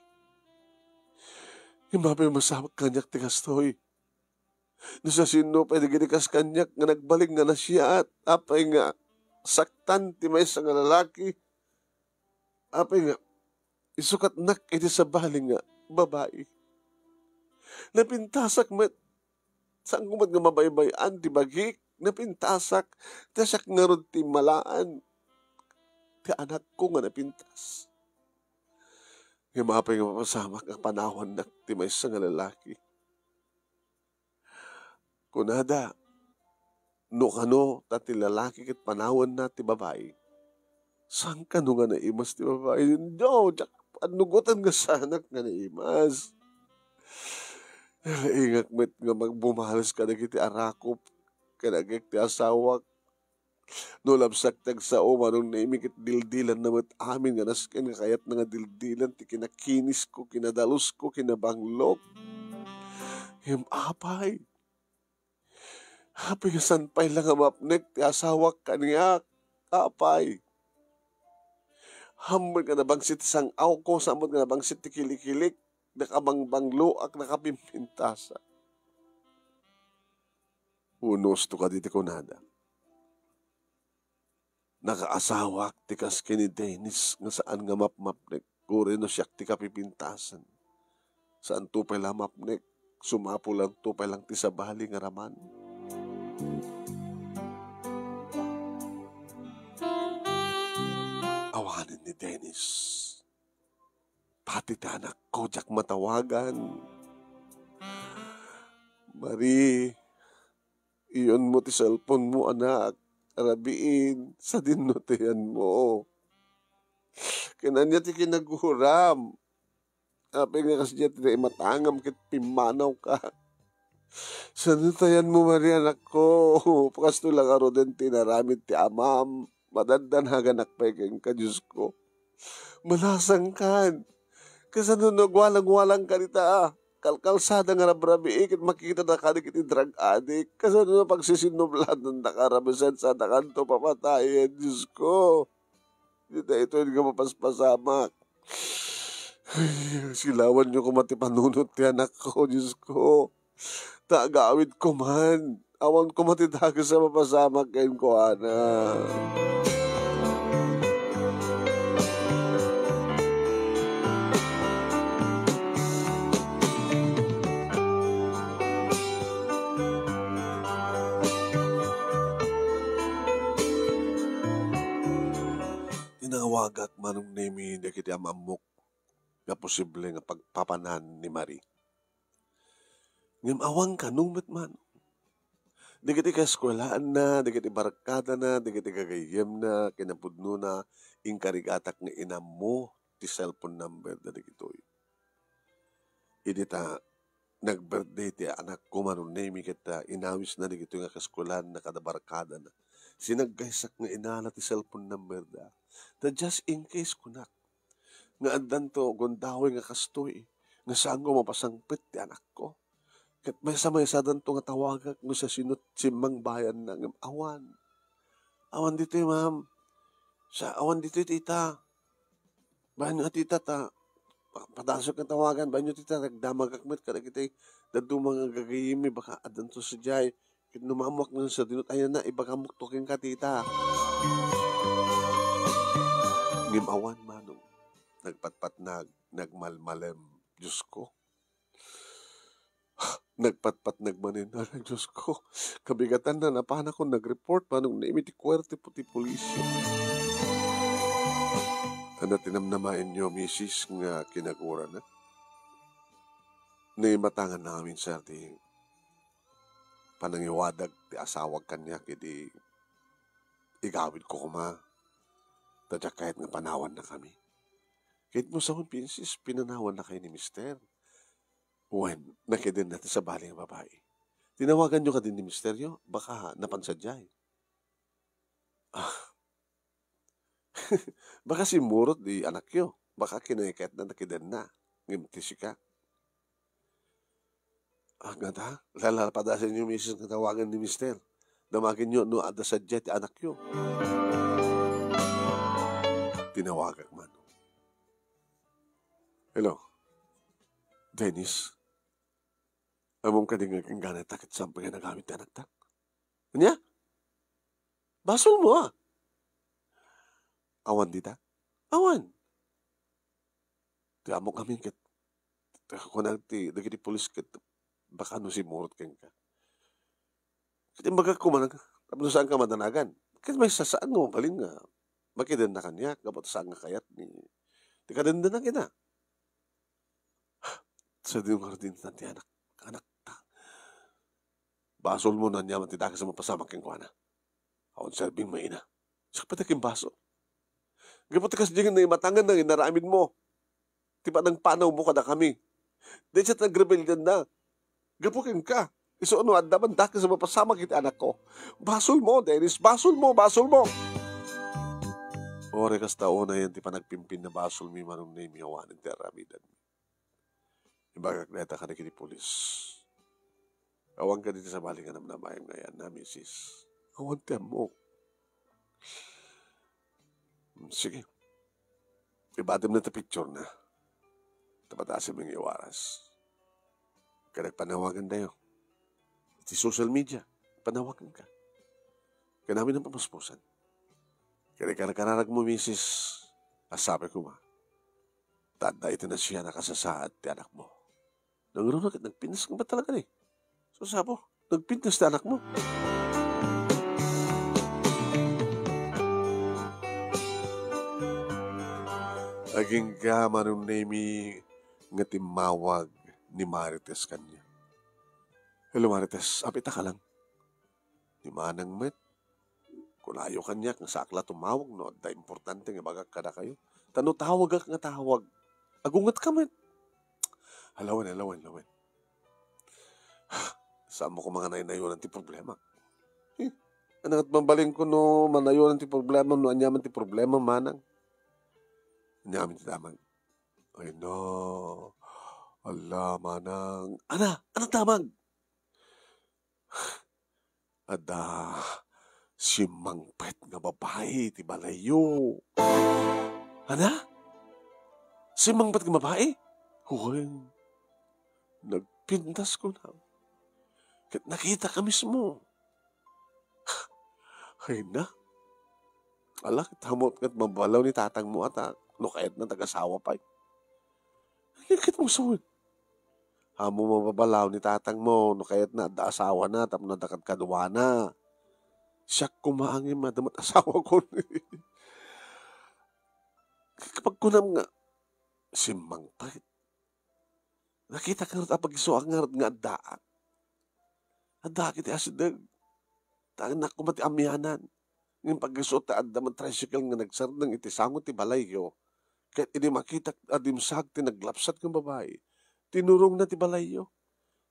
Ngem apay masamak kaniak ti kastoy? No siasino pay dagiti kas kaniak nga nagbalik nga nasiat? Apay nga saktan ti maysa nga lalaki? Apay nga isukatnak iti sabali nga babai? Napintasak met. Saanko met nga mabaybay-an ti bagik, napintasak. Ta siak ngarud ti immalaan ti anakko nga napintas. Ngem apay nga mapasamak a panawannak ti maysa nga lalaki? Kunada, no kano ta ti lalaki ket panawanna ti babai, saan kano nga naimas ti babai? No, diak annugotan nga saanak nga naimas. Nalaingak met nga magbumales kadagiti arakop ken agek ti asawak. No labsak ti agsao, Manong Nemi, ket dildilanna met amin nga nasken nga kayatna nga dildilan ti kinakinisko, kinadalusko, kinabanglok. Ngem apay? Apay nga saan pay la nga mapnek ti asawak kaniak? Apay? Saan met nga nabangsit ti sang-awko, saan met nga nabangsit ti kilikilik, nakabangbangloak, nakapimpintasak. Unosto kadi ti kunada. Nakaasawak ti kas ken ni Dennis nga saan nga mapmapnek, uray no siak ti kapipintasan. Saanto pay la mapnek, sumapulanto pay lang ti sabali nga raman. Awanen ni Dennis. Pati ti anakko, diak matawagan. Marie, iyonmo ti cellphone-mo, anak. Rabiin, sadinno ti yanmo. Ken ania ti kinaguram? Apay nga kasdiay ti naimatangam ket pimmanawka? Sadinno ti yanmo, Marie, anakko. Kastoy la ngaruden ti inaramid ti amam. Madandanaganak pay kenka, Diosko. Malasangkan. Kasano no agwalangwalangka dita? kalkalsada nga rabrabii ket makikitada kadagiti drug addict. Kasano no pagsisinublatandaka, rabisan, sadakanto papatayen, Diosko? Daytoy nga mapaspasamak. Ay, silawanyo koma ti panunot ti anakko, Diosko. Ta agawidko man. Awan koma ti dakes a mapasamak kenkuana. Tinawagak, Manong Nemi, dagiti am-ammok nga posible nga pagpapanan ni Marie. Ngem awan kano met, Manong. Dagiti kaeskuelaanna, dagiti barkadana, dagiti gagayyemna, kinapudnona, inkarigatak nga inammo ti cellphone number da dagitoy. Idi ta nag-birthday ti anakko, Manong Nemi, ket, ah, inawisna dagitoy nga kaeskuelaanna kada barkadana. Sinagkaysak nga inala ti cellphone number da. Ta just in case, kunak, nga addanto gundaway nga kastoy, nga saanko mapasangpet ti anakko. Ket maysa-maysadanto nga tawagak no siasino ti simmangbayanna, ngem awan. Awan ditoy, ma'am. Sa, awan ditoy, tita. Baenyo a, tita, ta pa-, padasek nga tawagan. Baenyo, tita, nagdamagak met kadagiti dadduma nga gagayyemmi, baka addanto sadiay. Ket no maammoak no sadino ti ayanna, ibagamokto kenka, tita. Ngem awan, Manong. Nagpatpatnag, nagmalmalem. Diosko. Nagpatpatnag manen. Ay, Diosko. Kabigatanna, napanakon nag-report, Manong Nemi, ti kuwerpo ti pulis. Ania ti namnamaenyo, misis, nga kinagurana? Naimatangan amin, sir, ti panangiwadag ti asawak kaniak idi igawidko koma. Ta diak kayat nga panawannakami. Ket mo sawen, misis, pinanawannakayo ni mister. Wen, nakidenna ti sabali nga babai. Tinawaganyo kadi ni misteryo? Baka napan sadiay. Ah. Baka simmurot ti anakyo. Baka kinakayatna nakidenna. Ngem ti sika. Ah, ngata? Lalapadasenyo, misis, nga tawagan ni mister. Damagenyo no adda sadiay ti anakyo. Tinawagak man. Hello? Dennis? Ammom kadi nga inggana ita ket saan pay nga nagawid ti anakta? Ania? Basolmo, a. Awan dita? Awan. Ti ammok ngamin ket, ket kunana ti dagiti pulis ket baka no simmurot kenka. Ket imbagak koma, tapno saanka madanagan. Ket maysa, saan nga mabalin nga makidenna kaniak, gapu ta saan nga kayat ni, ti kadendenak ita. Sadino ngarud ti anak, anakta? Basolmo no aniaman ti dakes a mapasamak kenkuana. Awan serbing maina. Sakbay ta ket basol. Gapu ta kasdiay nga naimatangan nga inaramidmo ti panangpanawmo kadakami. Dayta ti nagrebeldianna. Gapu kenka. Isu no adda man dakes a mapasamak iti anakko. Basolmo, Dennis. Basolmo, basolmo. Uray kasta unay ti panagpimpinna basolmi, Manong Nemi, awanen ti aramidanmi. Ibagak dayta kadagiti pulis. Awan kadi ti sabali nga namnamaem nga ayanna, misis? Awan ti ammok. Hmm, sige. Ibatem na ti picture na. Ta padasenmi nga iwaras. Kada panawagantayo. Iti social media, panawaganka. Kanamin ang pamuspusan. Kada karkararagmo, misis, asabi ko ma. Ta adda iti nasian a kasasaad ti anakmo. Nangruna ket nagpintas nga ba talaga ni? Sus, Apo, nagpintas ti anakmo. Agingga, Manong Nemi, nga timmawag ni Marites kaniak. Hello, Marites. Apita ka lang. Ni Manang met, kunayo kaniak nga saak la tumawag no adda importante nga ibagak kadakayo. Ta no tawagak nga tawag, agungetka met. Alawen, alawen, alawen. Saan mo ko mga naynayonan ti problema? Eh, anangat mambalin ko no manayonan ti problema, no anyaman ti problema, Manang? Anyaman ti damag. Ay, no. Ala, manang. Ana, ana damag? Adda simmangpet nga babai ti balayyo. Ana? Simmangpet nga babai? Wen, nagpintas ko na. Ket nakita ka mismo. Ay na. Ala, ket hamo't ket mabalaw ni tatang mo ata. No kayat na, tagasawa pay. Ay, ket mo saan? Amo mababalaw ni tatang mo, no kayat na, adda asawa na, tapno adda kadkaduana. Siak koma ngem, adda met asawa ko. Kapag kunam nga, simmangpet. Nakita ka ngarud, apag-isu a ngarud nga addaak. Addaak iti asideg. Ta annak koma ti amianan. Ngem pag-isu ta adda met tricycle nga nagsardeng iti sango ti balayyo. Ket idi makitak a dimsag ti naglapsat nga babai, tinurongna ti balayyo.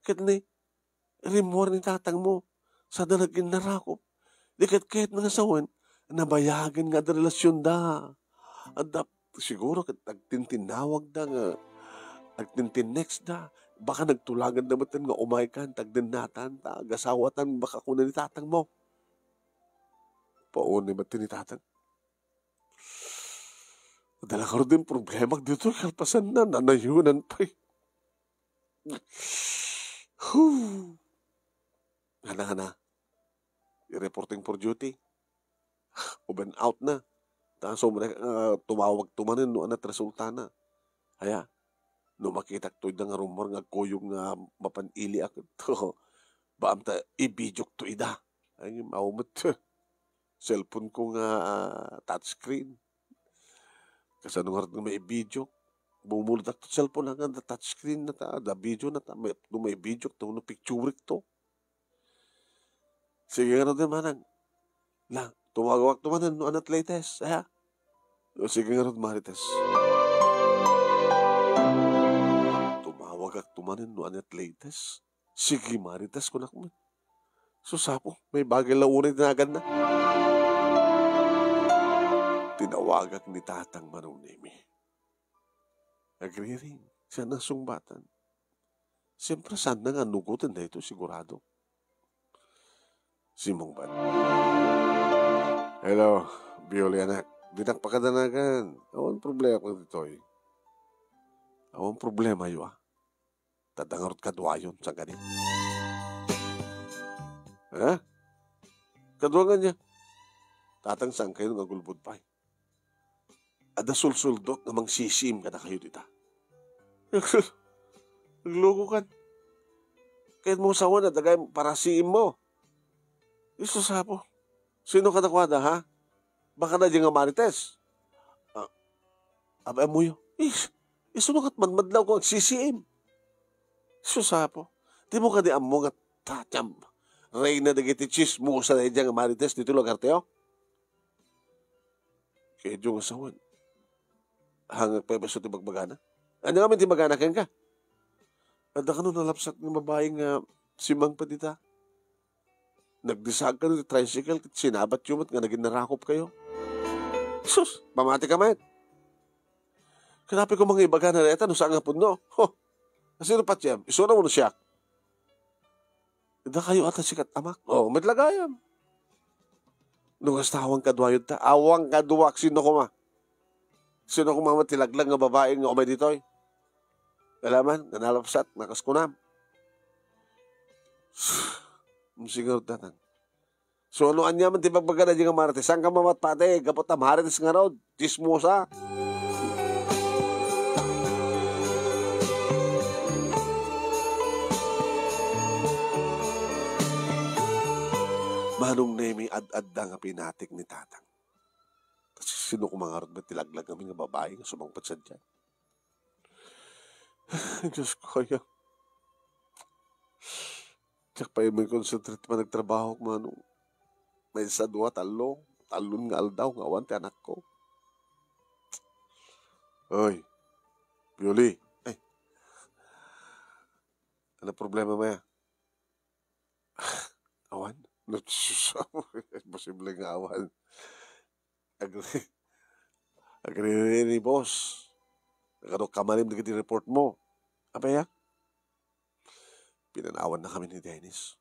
Ket ni, rimmuar ni tatang mo, sada nagkinnarakop. Di ket kayatna nga sawen, nabayagen nga adda relasionda. Adda, siguro ket agtintinnawagda nga, agtintinnextda. Baka nagtulaganda metten nga umaykan, ta agdennatan, ta agasawatan, baka kuna ni tatang mo. Pauni met ni tatang. Adda la ngarud ti problema ditoy, kalpasanna, nanayonan pay. Huh. Ana, ana. I-reporting for duty. Uben out na. Ta sumre-, ah, tumawag to manen no ania't resultana. Aya, no makitak to ida nga rumor nga agkuyog nga mapan iliak. Baam ta i-videok to ida. Ay, mao met. Cellphone ko nga, ah, touchscreen. Kasano ngarud nga maibidiok? Bumuldak to cellphone, nga touchscreen na ta, da video na ta, may, no maibidiok to, no picturik to. Sige ngarud, manang. La, tumawagak to manen, no ania't latest, ha? O, sige ngarud, Marites. Tumawagak to manen, no ania't latest. Sige, Marites, kunak met. Sus, Apo, may bagay la unay ti naganna. Tinawagak ni Tatang Manong Nemi. Agriring, saan a sungbatan. Siyempre, saan na nga nugoten daytoy, sigurado. Simmungbat. Hello, Bioli anak. Dinak pakadanagan. Awan problema ditoy. Awan problema yo, ah. Tadda ngarud kaduayon, saan kadi? Ha? Kadua nga niya. Tatang, saan kayo nga gulbod pay? Adda sulsuldot nga mangsisiim kadakayo dita. Nagluko kan. Kayat mo sawen, adda gayam parasiim mo. Isu sapo. Sino kadakuada, ha? Baka na di nga Marites. Ah, abay, ammoyo. Is, isuno kat madmadlaw ko agsisiim. Isu sapo. Di mo kadi ammo nga tatiam. Reyna dagiti chismosa na idiay nga Marites dito lugar tayo. Kay idiyo nga sawen. Hangak pay baso ti bagbagana. Ania ngamin ti bagana kenka? Adda kano nalapsat nga babai nga simmangpet dita. Nagdisag kano ti tricycle ket sinabat yo met nga nagin narakop kayo. Sus, pamati ka met. Kanapi ko mga ibagana dayta no saan nga pudno. Ho, asino patiem? Isuna mo no siak? Dakayo ata sikat, amak. Oh, met la gayam. No kasta, awan kaduayo ta. Awan kaduak, sino koma? Sino koma met ti laglag nga babai nga umay ditoy? Alaman, nga nalapsat, nakas kunam. Sigaw tatang. So, no ania man ti bagbagada di nga Marites? Saan ka mamatpati? Gapu ta Marites ngarud. Chismosa. Manong Nemi, ad-adda nga pinatik ni Tatang. Sino koma ngarud met ti laglag ngamin nga babai nga sumangpet sadiay? Diyos ko, aya. Diak pay man concentrate man nagtrabaho, Manong. Maysa, dua, tallo. Tallon nga aldaw nga awan ti anakko. Oy, Pioli. Ay. Ano problema, maya? Awan? Imposible nga awan. Agri-, agririni, boss. Kano kamalim dagiti report mo? Apay a? Pinanawannakami ni Dennis.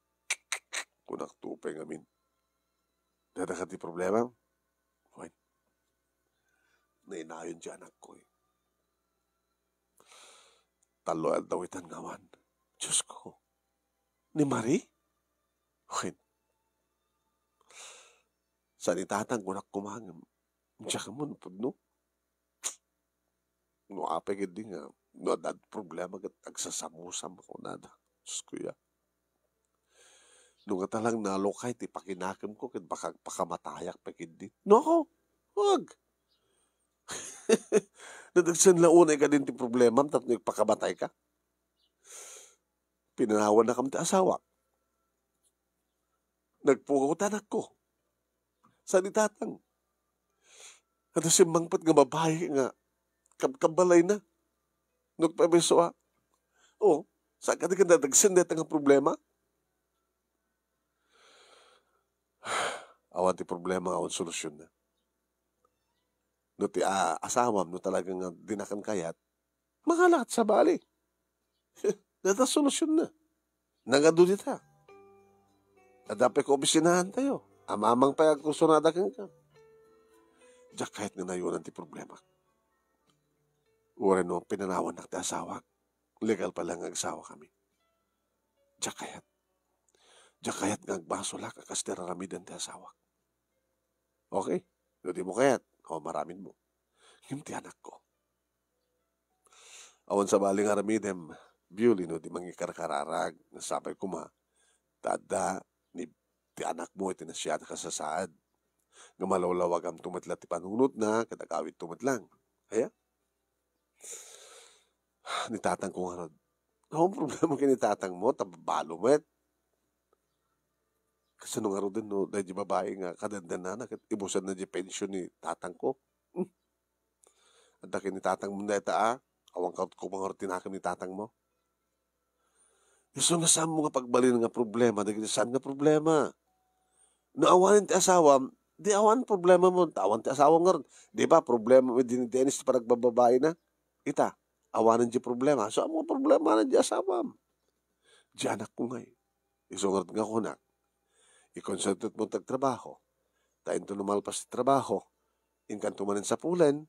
Kunak to pay ngamin, "Dayta kadi ti problema?" Wen, nainayon ti anakko, eh. Tallo aldaw itan nga awan. Diyos ko. Ni Marie? Wen, sa ni tatang, kunak koma ngem, diak ammo no pudno. No apay ketdi nga, no adda problema ket agsasamusam, kunada. Diyos ko ya. No ngata lang nalukay ti pakinakemko ket baka agpakamatayak pay ketdi. No, wag. Nadagsen la unay kadin ti problemam tapno ipakamatayka. Pinanawannakami ti asawak. Nagpukaw ti anakko. Sa ni tatang. Adda simmangpet nga babai nga kabkabbalayna. No agpayso a. O, sa kadi nga nadagsen dayta nga problema? Awan ti problema nga awan solusionna. No ti, ah, asawam, no talaga nga dinakan kayat, mangala ket sabali. Dayta solusionna. Nagadu dita. Adda pay kaopisinahantayo. Amamang pay agkursunada kenka. Diak kayat nga nayonan ti problema. Uray no pinanawannak ti asawak, legal pay la nga agsawakami. Diak kayat. Diak kayat nga agbasolak a kas ti ar-aramiden ti asawak. Okay? No dimo kayat, o, maramidmo. Ngem ti anakko, awan sabali nga aramidem, Bioli, no di mangikarkararag, nga sapay koma ta adda ni ti anakmo iti nasayaat a kasasaad. Nga malawlawagamto met la ti panunotna, ket agawidto met lang. Aya? Ni tatangko ngarud. Awan problema ken ni tatangmo, ta balo met. Kasano ngaruden no daydi babai nga kadendennana ket ibusanna diay pension ni tatangko? Hmm. Adda ken ni tatangmo dayta a? Awan ka koma ngarud ti nakem ni tatangmo? Isu nga saanmo nga pagbalin nga problema dagiti saan nga problema. No awanen ti asawam, di awan problemamo. Ta awan ti asawam ngarud. Di ba, problema met ni Dennis ti panagbababaina? Ita, awanen diay problema. Saanmo nga problemanen diay asawam. Diay anakko ngay. Isu ngarud nga kunak, i-concentrate mo ti agtrabaho. Ta inton no malpas ti trabaho, inkanto manen sapulen.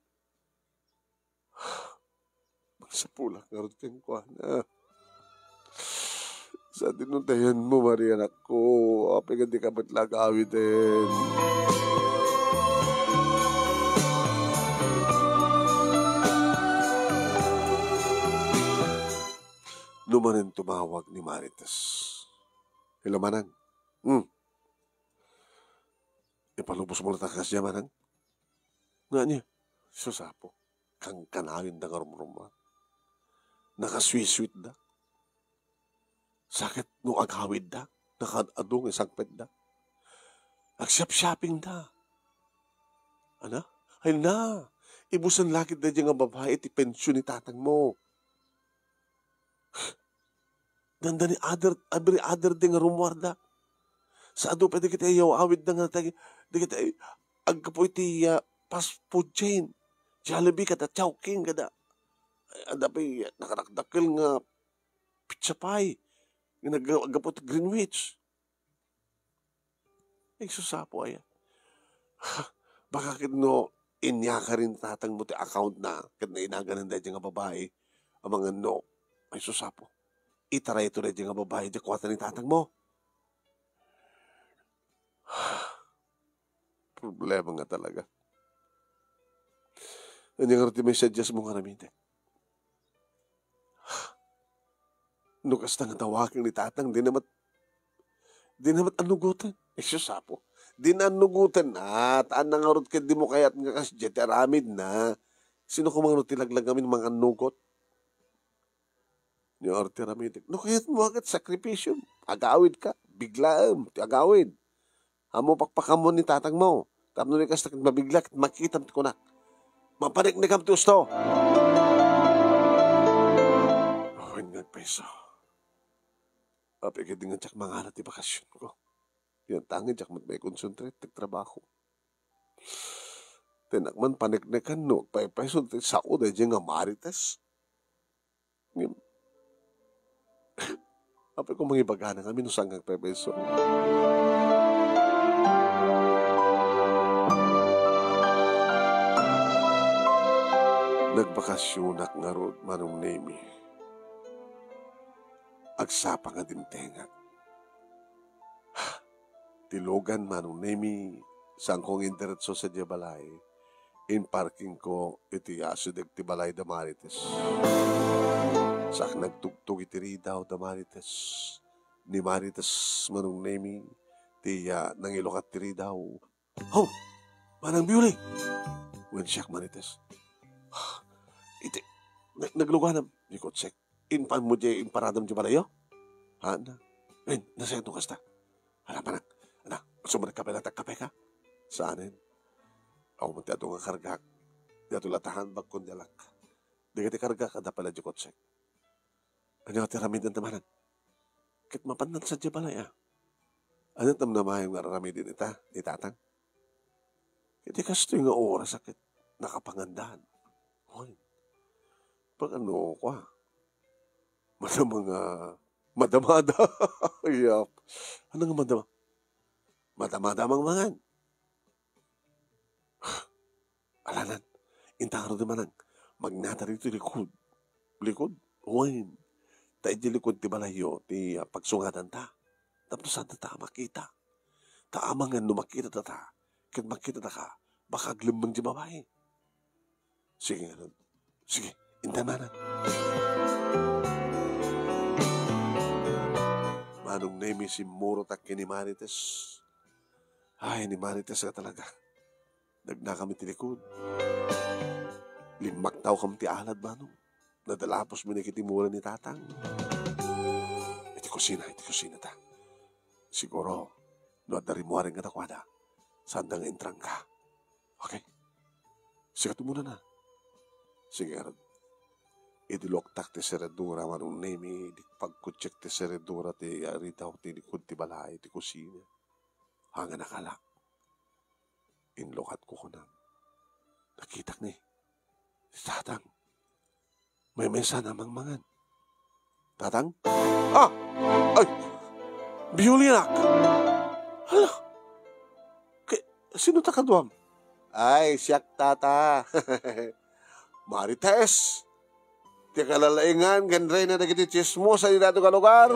Magsapulak ngarud kenkuana. Sa dinuntayanmo, Maria, anakko, apay nga dika met la agawiden? No manen tumawag ni Marites. Hello, Manang. Hmm. Ipalubosmo latta kasdiay, Manang? Ngani? Sus, Apo. Kankanawenda nga rumrummuar. Nakasweet-sweetda. Sa ket no agawidda, nakaad-adu nga isangpetda. Agsiap-siapingda. Ana? Ay na, ibusan la ket daydiay nga babai ti pension ni tatangmo. Dandani other, every other day nga rummuarda. Sa adu pay dagiti ay-awidda nga dagiti ay aggapu iti, ah, fast food chain. Jollibee kada Chowking kada, ay, adda pay nakarakdakkel nga pizza pie nga nag-, aggapu ti Greenwich. Ay, sus, Apo aya. Baka ket no inyakar ni tatangmo ti account na, ket nainaganan daydiay nga babai, amangan no, ay, sus, Apo. Itarayto daydiay nga babai, diay kuarta ni tatangmo. Problema nga talaga. Ania ngarud ti maisadiasmo nga aramidek? No kasta nga tawagen ni tatang, dina met, dina met annugoten. Ay, sus, Apo. Dina annugoten. Ah, ta ania ngarud ket dimo kayat nga kasdiay ti aramidna? Sino koma ngarud ti laglag ngamin mangannugot? Ni Arte Ramidek, no kayatmo ket sakripisio, agawidka, biglaem ti agawid. Ammo pakpakaammoan ni tatangmo. Tapno di kasta ket mabigla ket makitam ti kunak. Mapaneknekam ti usto. Wen nga agpayso. Apay ket di nga diak mangala ti bakasionko. Yan ta nga diak met maikonsentrate ti trabaho. Tenak man paneknekan no agpaypayso ti sao daydiay nga Marites. Ngem, Apay ko mangibagana ngamin no saan nga agpayso. Nagbakasionak ngarud, Manong Nemi. Agsapa nga dimtengak. Ti lugan, Manong Nemi, saanko nga indiretso sadiay balay. Inparkingko iti asideg ti balay da Marites. Saan nagtugtog iti ridaw da Marites. Ni Marites, Manong Nemi, ti, ah, nangilukat ti ridaw. "Ho! Manang Biuli!" wen siak, Marites. "Iti, na-, nagluganam," ni Kutsek. "Inpanmo diay imparadam diay balayyo?" "Haan na." "Wen, nasayaat no kasta. Ala, manang, ala, sumrekka pay latta, agkapeka?" "Saanen. Awan man ti adu nga kargak. Daytoy latta handbag-ko, diay alak. Dagiti kargak, adda pay la diay Kutsek." "Ania ti aramidenta, manang? Ket mapannan sadiay balay, a. Ania ti namnamaem nga ar-aramiden ita ni Tatang? Iti kastoy nga oras a ket nakapangandan." "Hoy, pagano, kua? Madama nga madamada." "Yap. Ania nga madama?" "Madamada a mangmangan." "Alanan, inta ngarud, manang, magnada ditoy likod." "Likod?" "Wen. Ta idiay likod ti balayyo ti, ah, pagsungadanta. Tapno saanda ta a makita. Ta amangan no makitadata, ket makitataka, baka aglemmeng diay babai." "Sige ngarud. Sige, inta, manang." Manong Nemi, simmurotak ken ni Marites. Ay, ni Marites nga talaga. Nagnakam iti likod. Limmaknawkam ti alad, manong. Nadalaposmi dagiti mura ni Tatang. "Iti kusina, iti kusina ta. Siguro, no adda rimmuar kadakuada, saanda nga intrangka. Okay? Sika ti umunana." "Sige ngarud." Iduloktak ti seredura, Manong Nemi, idi pagkutsek ti seredura ti ridaw ti likod ti balay, ti kusina. Haan nga nakalak. Inlukatko kunam. Nakitak ni, ni Tatang. Maymaysa a mangmangan. "Tatang? Ah! Ay! Biuli, anak! Hala! Kay, sino ta kaduam?" "Ay, siak, Tata. Marites. Ti kalalaingan ken reyna dagiti tsismosa iti daytoy nga lugar."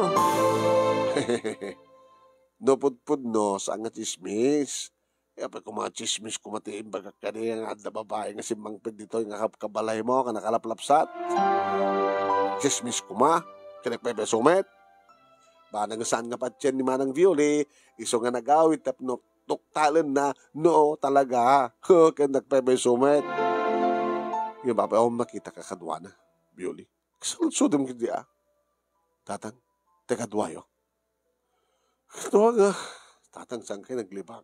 "No pudpudno, saan nga tsismis. Apay koma nga tsismis koma ti imbagak kadi nga adda babai nga simmangpet ditoy nga kab-, kabalaymo nga nakalaplapsat? Tsismis koma? Ket agpayso met? Banag saan nga patien ni Manang Violi, isu nga nagawid tapno tuktalenna, no, talaga. Ket agpayso met." "Ngem apay, awan makitaka kaduana, Violi? Agsaludsodem ketdi a. Tatang, ti kaduayo?" "Kadua nga, Tatang, saan kay naglibak?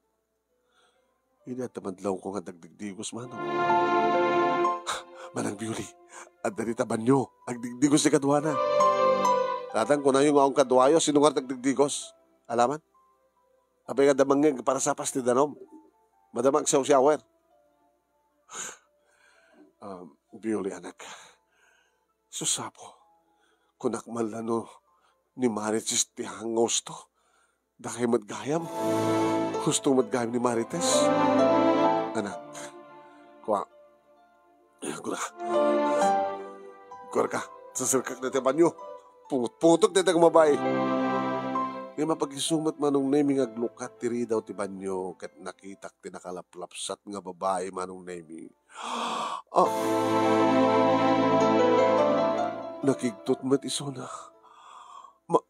Idi adda madlawko nga dagdigdigos, manong." "Manang Biuli, adda dita banio, agdigdigos ti kaduana." "Tatang, kunayo nga awan kaduayo, sino nga dagdigdigos? Alaman? Apay nga adda mangngeg para sapas ti danum? Madama agsiawsiawer." "Um, Biuli, anak. Sus, Apo, kunak man la no ni Marites ti haan nga husto. Dakay met gayam. Husto met gayam ni Marites. Anak, kua, kua, kuarka, serserkak dayta banio. Pungot-pungotek dayta nga babai." Ngem apag-isu met, Manong Nemi, nga aglukat ti ridaw ti banio ket nakitak ti nakalaplapsat nga babai, Manong Nemi. Ah. Nakigtot met isuna. Ma-,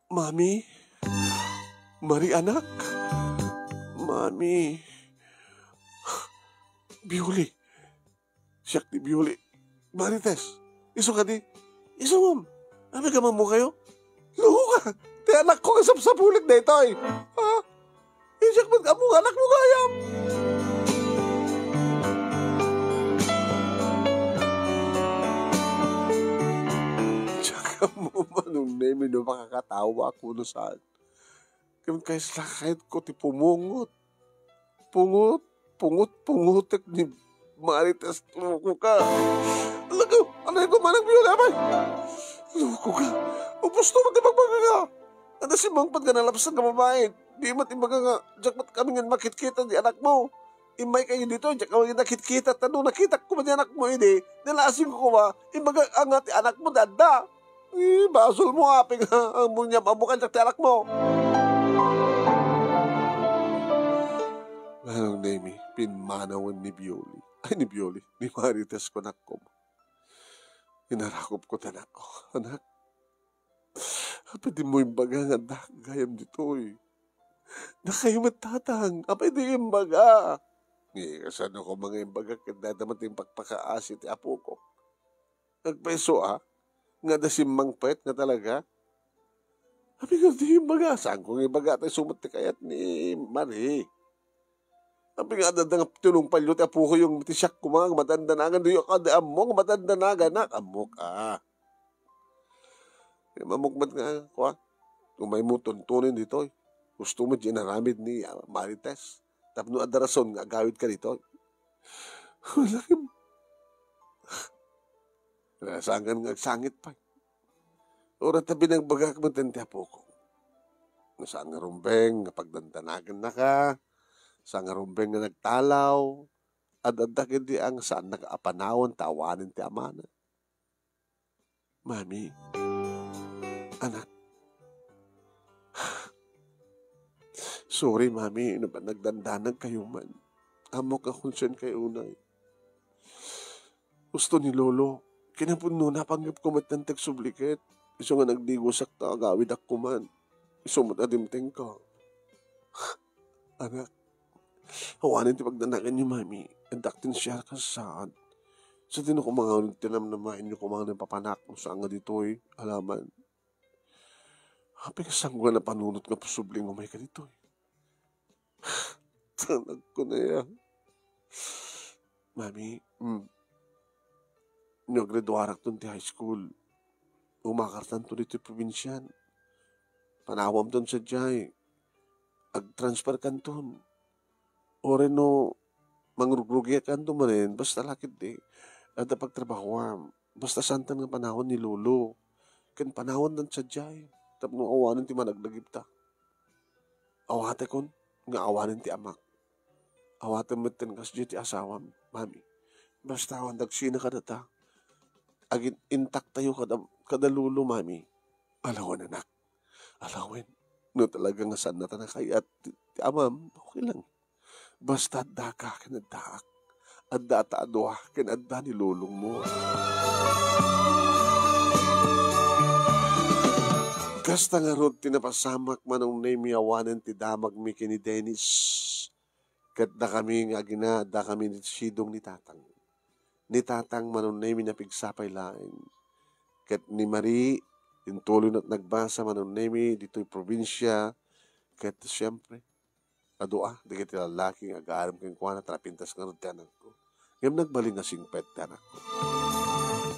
Mami? Mari, anak? Mami? Biuli. Siak ti Biuli. Marites. Isu kadi? Isu, Ma'am. Apay nga ammokayo? Luka! Ti anakko nga sapsapulik daytoy. Ha? Isiak met ammo nga anakmo gayam. Diak ammo, Manong Nemi, no makakatawa ako no saan. Ken kayat la kayatko ti pumungot. Pungot, pungot, pungotek ni Marites, luka. Alagad, anay ko, Manang Biuli, apay? Loko ka. Upusto met ti pagbaga ka. Adda simmangpet nga nalabsan nga babai. Di met imbaga nga, diak met kami nga makitkita ti anakmo. Immaykayo ditoy, diak kami nakitkita. Ta no nakitak koma ti anakmo idi, nalasingko koma. Imbaga nga ti anakmo, adda. Eh, basolmo, apay nga, ammok nga, ammok nga diak ti anakmo. Manong Nemi, pimmanawen ni Bioli. Ay, ni Bioli, ni Marites, kunakon. Inarakopko ti anakko. Anak, apay dimo imbaga nga adda gayam ditoy? Dakayo met, Tatang, apay di imbaga? Ni, kasano koma nga imbaga ket dayta met ti impakpakaasi ti apoko? Agpayso a, nga adda simmangpet nga talaga? Apay nga di imbaga? Saanko nga ibaga ta isu met ti kayat ni Marie. Apay nga adda nga tinungpalyo ti apoko, yung ti siak koma nga madandanagan, di ka di ammo nga madandanaganak, ammok a. Ammok met nga, kua, umaymo tuntunin ditoy. Gusto mo di inaramid ni, ah, Marites. Tapno adda rason nga agawid ka ditoy. Wala kim. Nasangan nga agsangit pay. Uray ta binagbagak met ti apoko. Saan nga rumbeng nga pagdandanagannaka, saan nga rumbeng nga nagtalaw, ad-adda ketdi a nga saanna a panawen ta awanen ti amana. Mami, anak, sorry, Mami, no nagdandanag kayo man. Ammok nga concern kayo unay. Gusto ni Lolo, kinapudnona, panggepko met ti agsubliket. Isu nga nagdigosak ta agawidak koma. Isu met a dimtengko. Anak, awanen ti pagdanaganyo, Mami. Addak ti siak a saan. Sadino koma nga ti namnamaenyo koma nga napapanak no saan nga ditoy alaman. Apay, kasano nga napanunot nga posible nga umayka ditoy? Anakko, aya. Mami, mm, no graduarakton ti high school, umakartanto ditoy probinsian. Panawamton sadiay. Agtransferkanton. Uray no mangrugrugiakanto manen, basta la ketdi adda pagtrabahoam. Basta saantan nga panawen ni Lolo ken panawendan sadiay tapno awanen ti managdagipta. Awatekon nga awanen ti amak. Awaten metten kasdiay ti asawam, Mami. Basta awan dagsina kadata. Agin-intaktayo kada, kada Lolo, Mami. Alawen, anak. Alawen. No talaga nga saanna ta nakayat ti, ti amam, okay lang. Basta addaka ken addaak. Addata a dua ken adda ni Lolongmo. Kasta ngarud ti napasamak, Manong Nemi, awanen ti damagmi ken ni Dennis. Ket dakami nga agina, dakami ni sidong ni Tatang. Ni Tatang, Manong Nemi, napigsa pay laeng. Ket ni Marie, intuloy met nagbasa, Manong Nemi, ditoy probinsia. Ket siempre, adu a dagiti lallaki nga agar-arem kenkuana ta napintas ngarud ti anakko. Ngem nagbalin nga singpet ti anakko.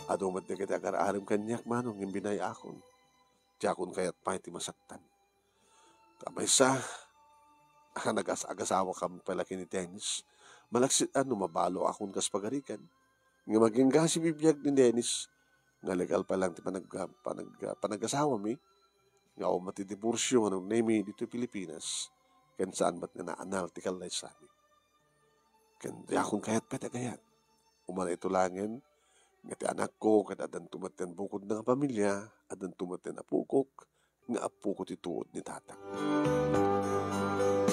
Adu met dagiti agar-arem kaniak, Manong, ngem binay-akon. Diakon kayat pay ti masaktan. Ta maysa a nagas-, agasawakami pay la ken ni Dennis, malaksid a no mabalokakon kas pagarigan. Ngem agingga ti bibiag ni Dennis nga legal pay laeng ti panag-, panag-, panagasawami, nga awan met ti diborsio nga Manong Nemi ditoy Pilipinas, ken saan met nga naanal ti kallaysami. Ken diakon kayat pay ti agayat. Umana ito laengen nga ti anakko ket addanto met ti bukodna nga pamilia, addanto met ti apokok nga apoko ti tuod ni Tatang.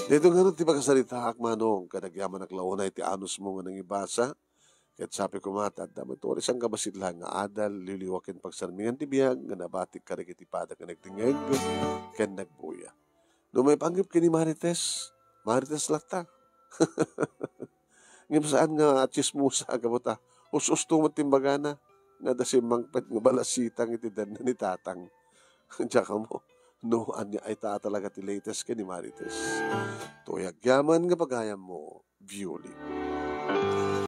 Daytoy ngarud ti pakasaritaak, Manong, ket agyamanak la unay ti anusmo nga nangibasa, ket sapay koma ta adda met uray sangkabassit laeng nga adal, liwliwa ken pagsarmingan ti biag nga nabatik kadagiti padak nga nagdengngeg ken nagbuya. No maipanggep ken ni Marites, Marites latta. Ngem saan nga tsismosa a gapu ta us-usto met ti imbagana nga adda simmangpet nga balasitang iti danna ni Tatang. Diak ammo no ania ita a talaga ti latest ken ni Marites. Toy agyaman nga pagayammo, Violin.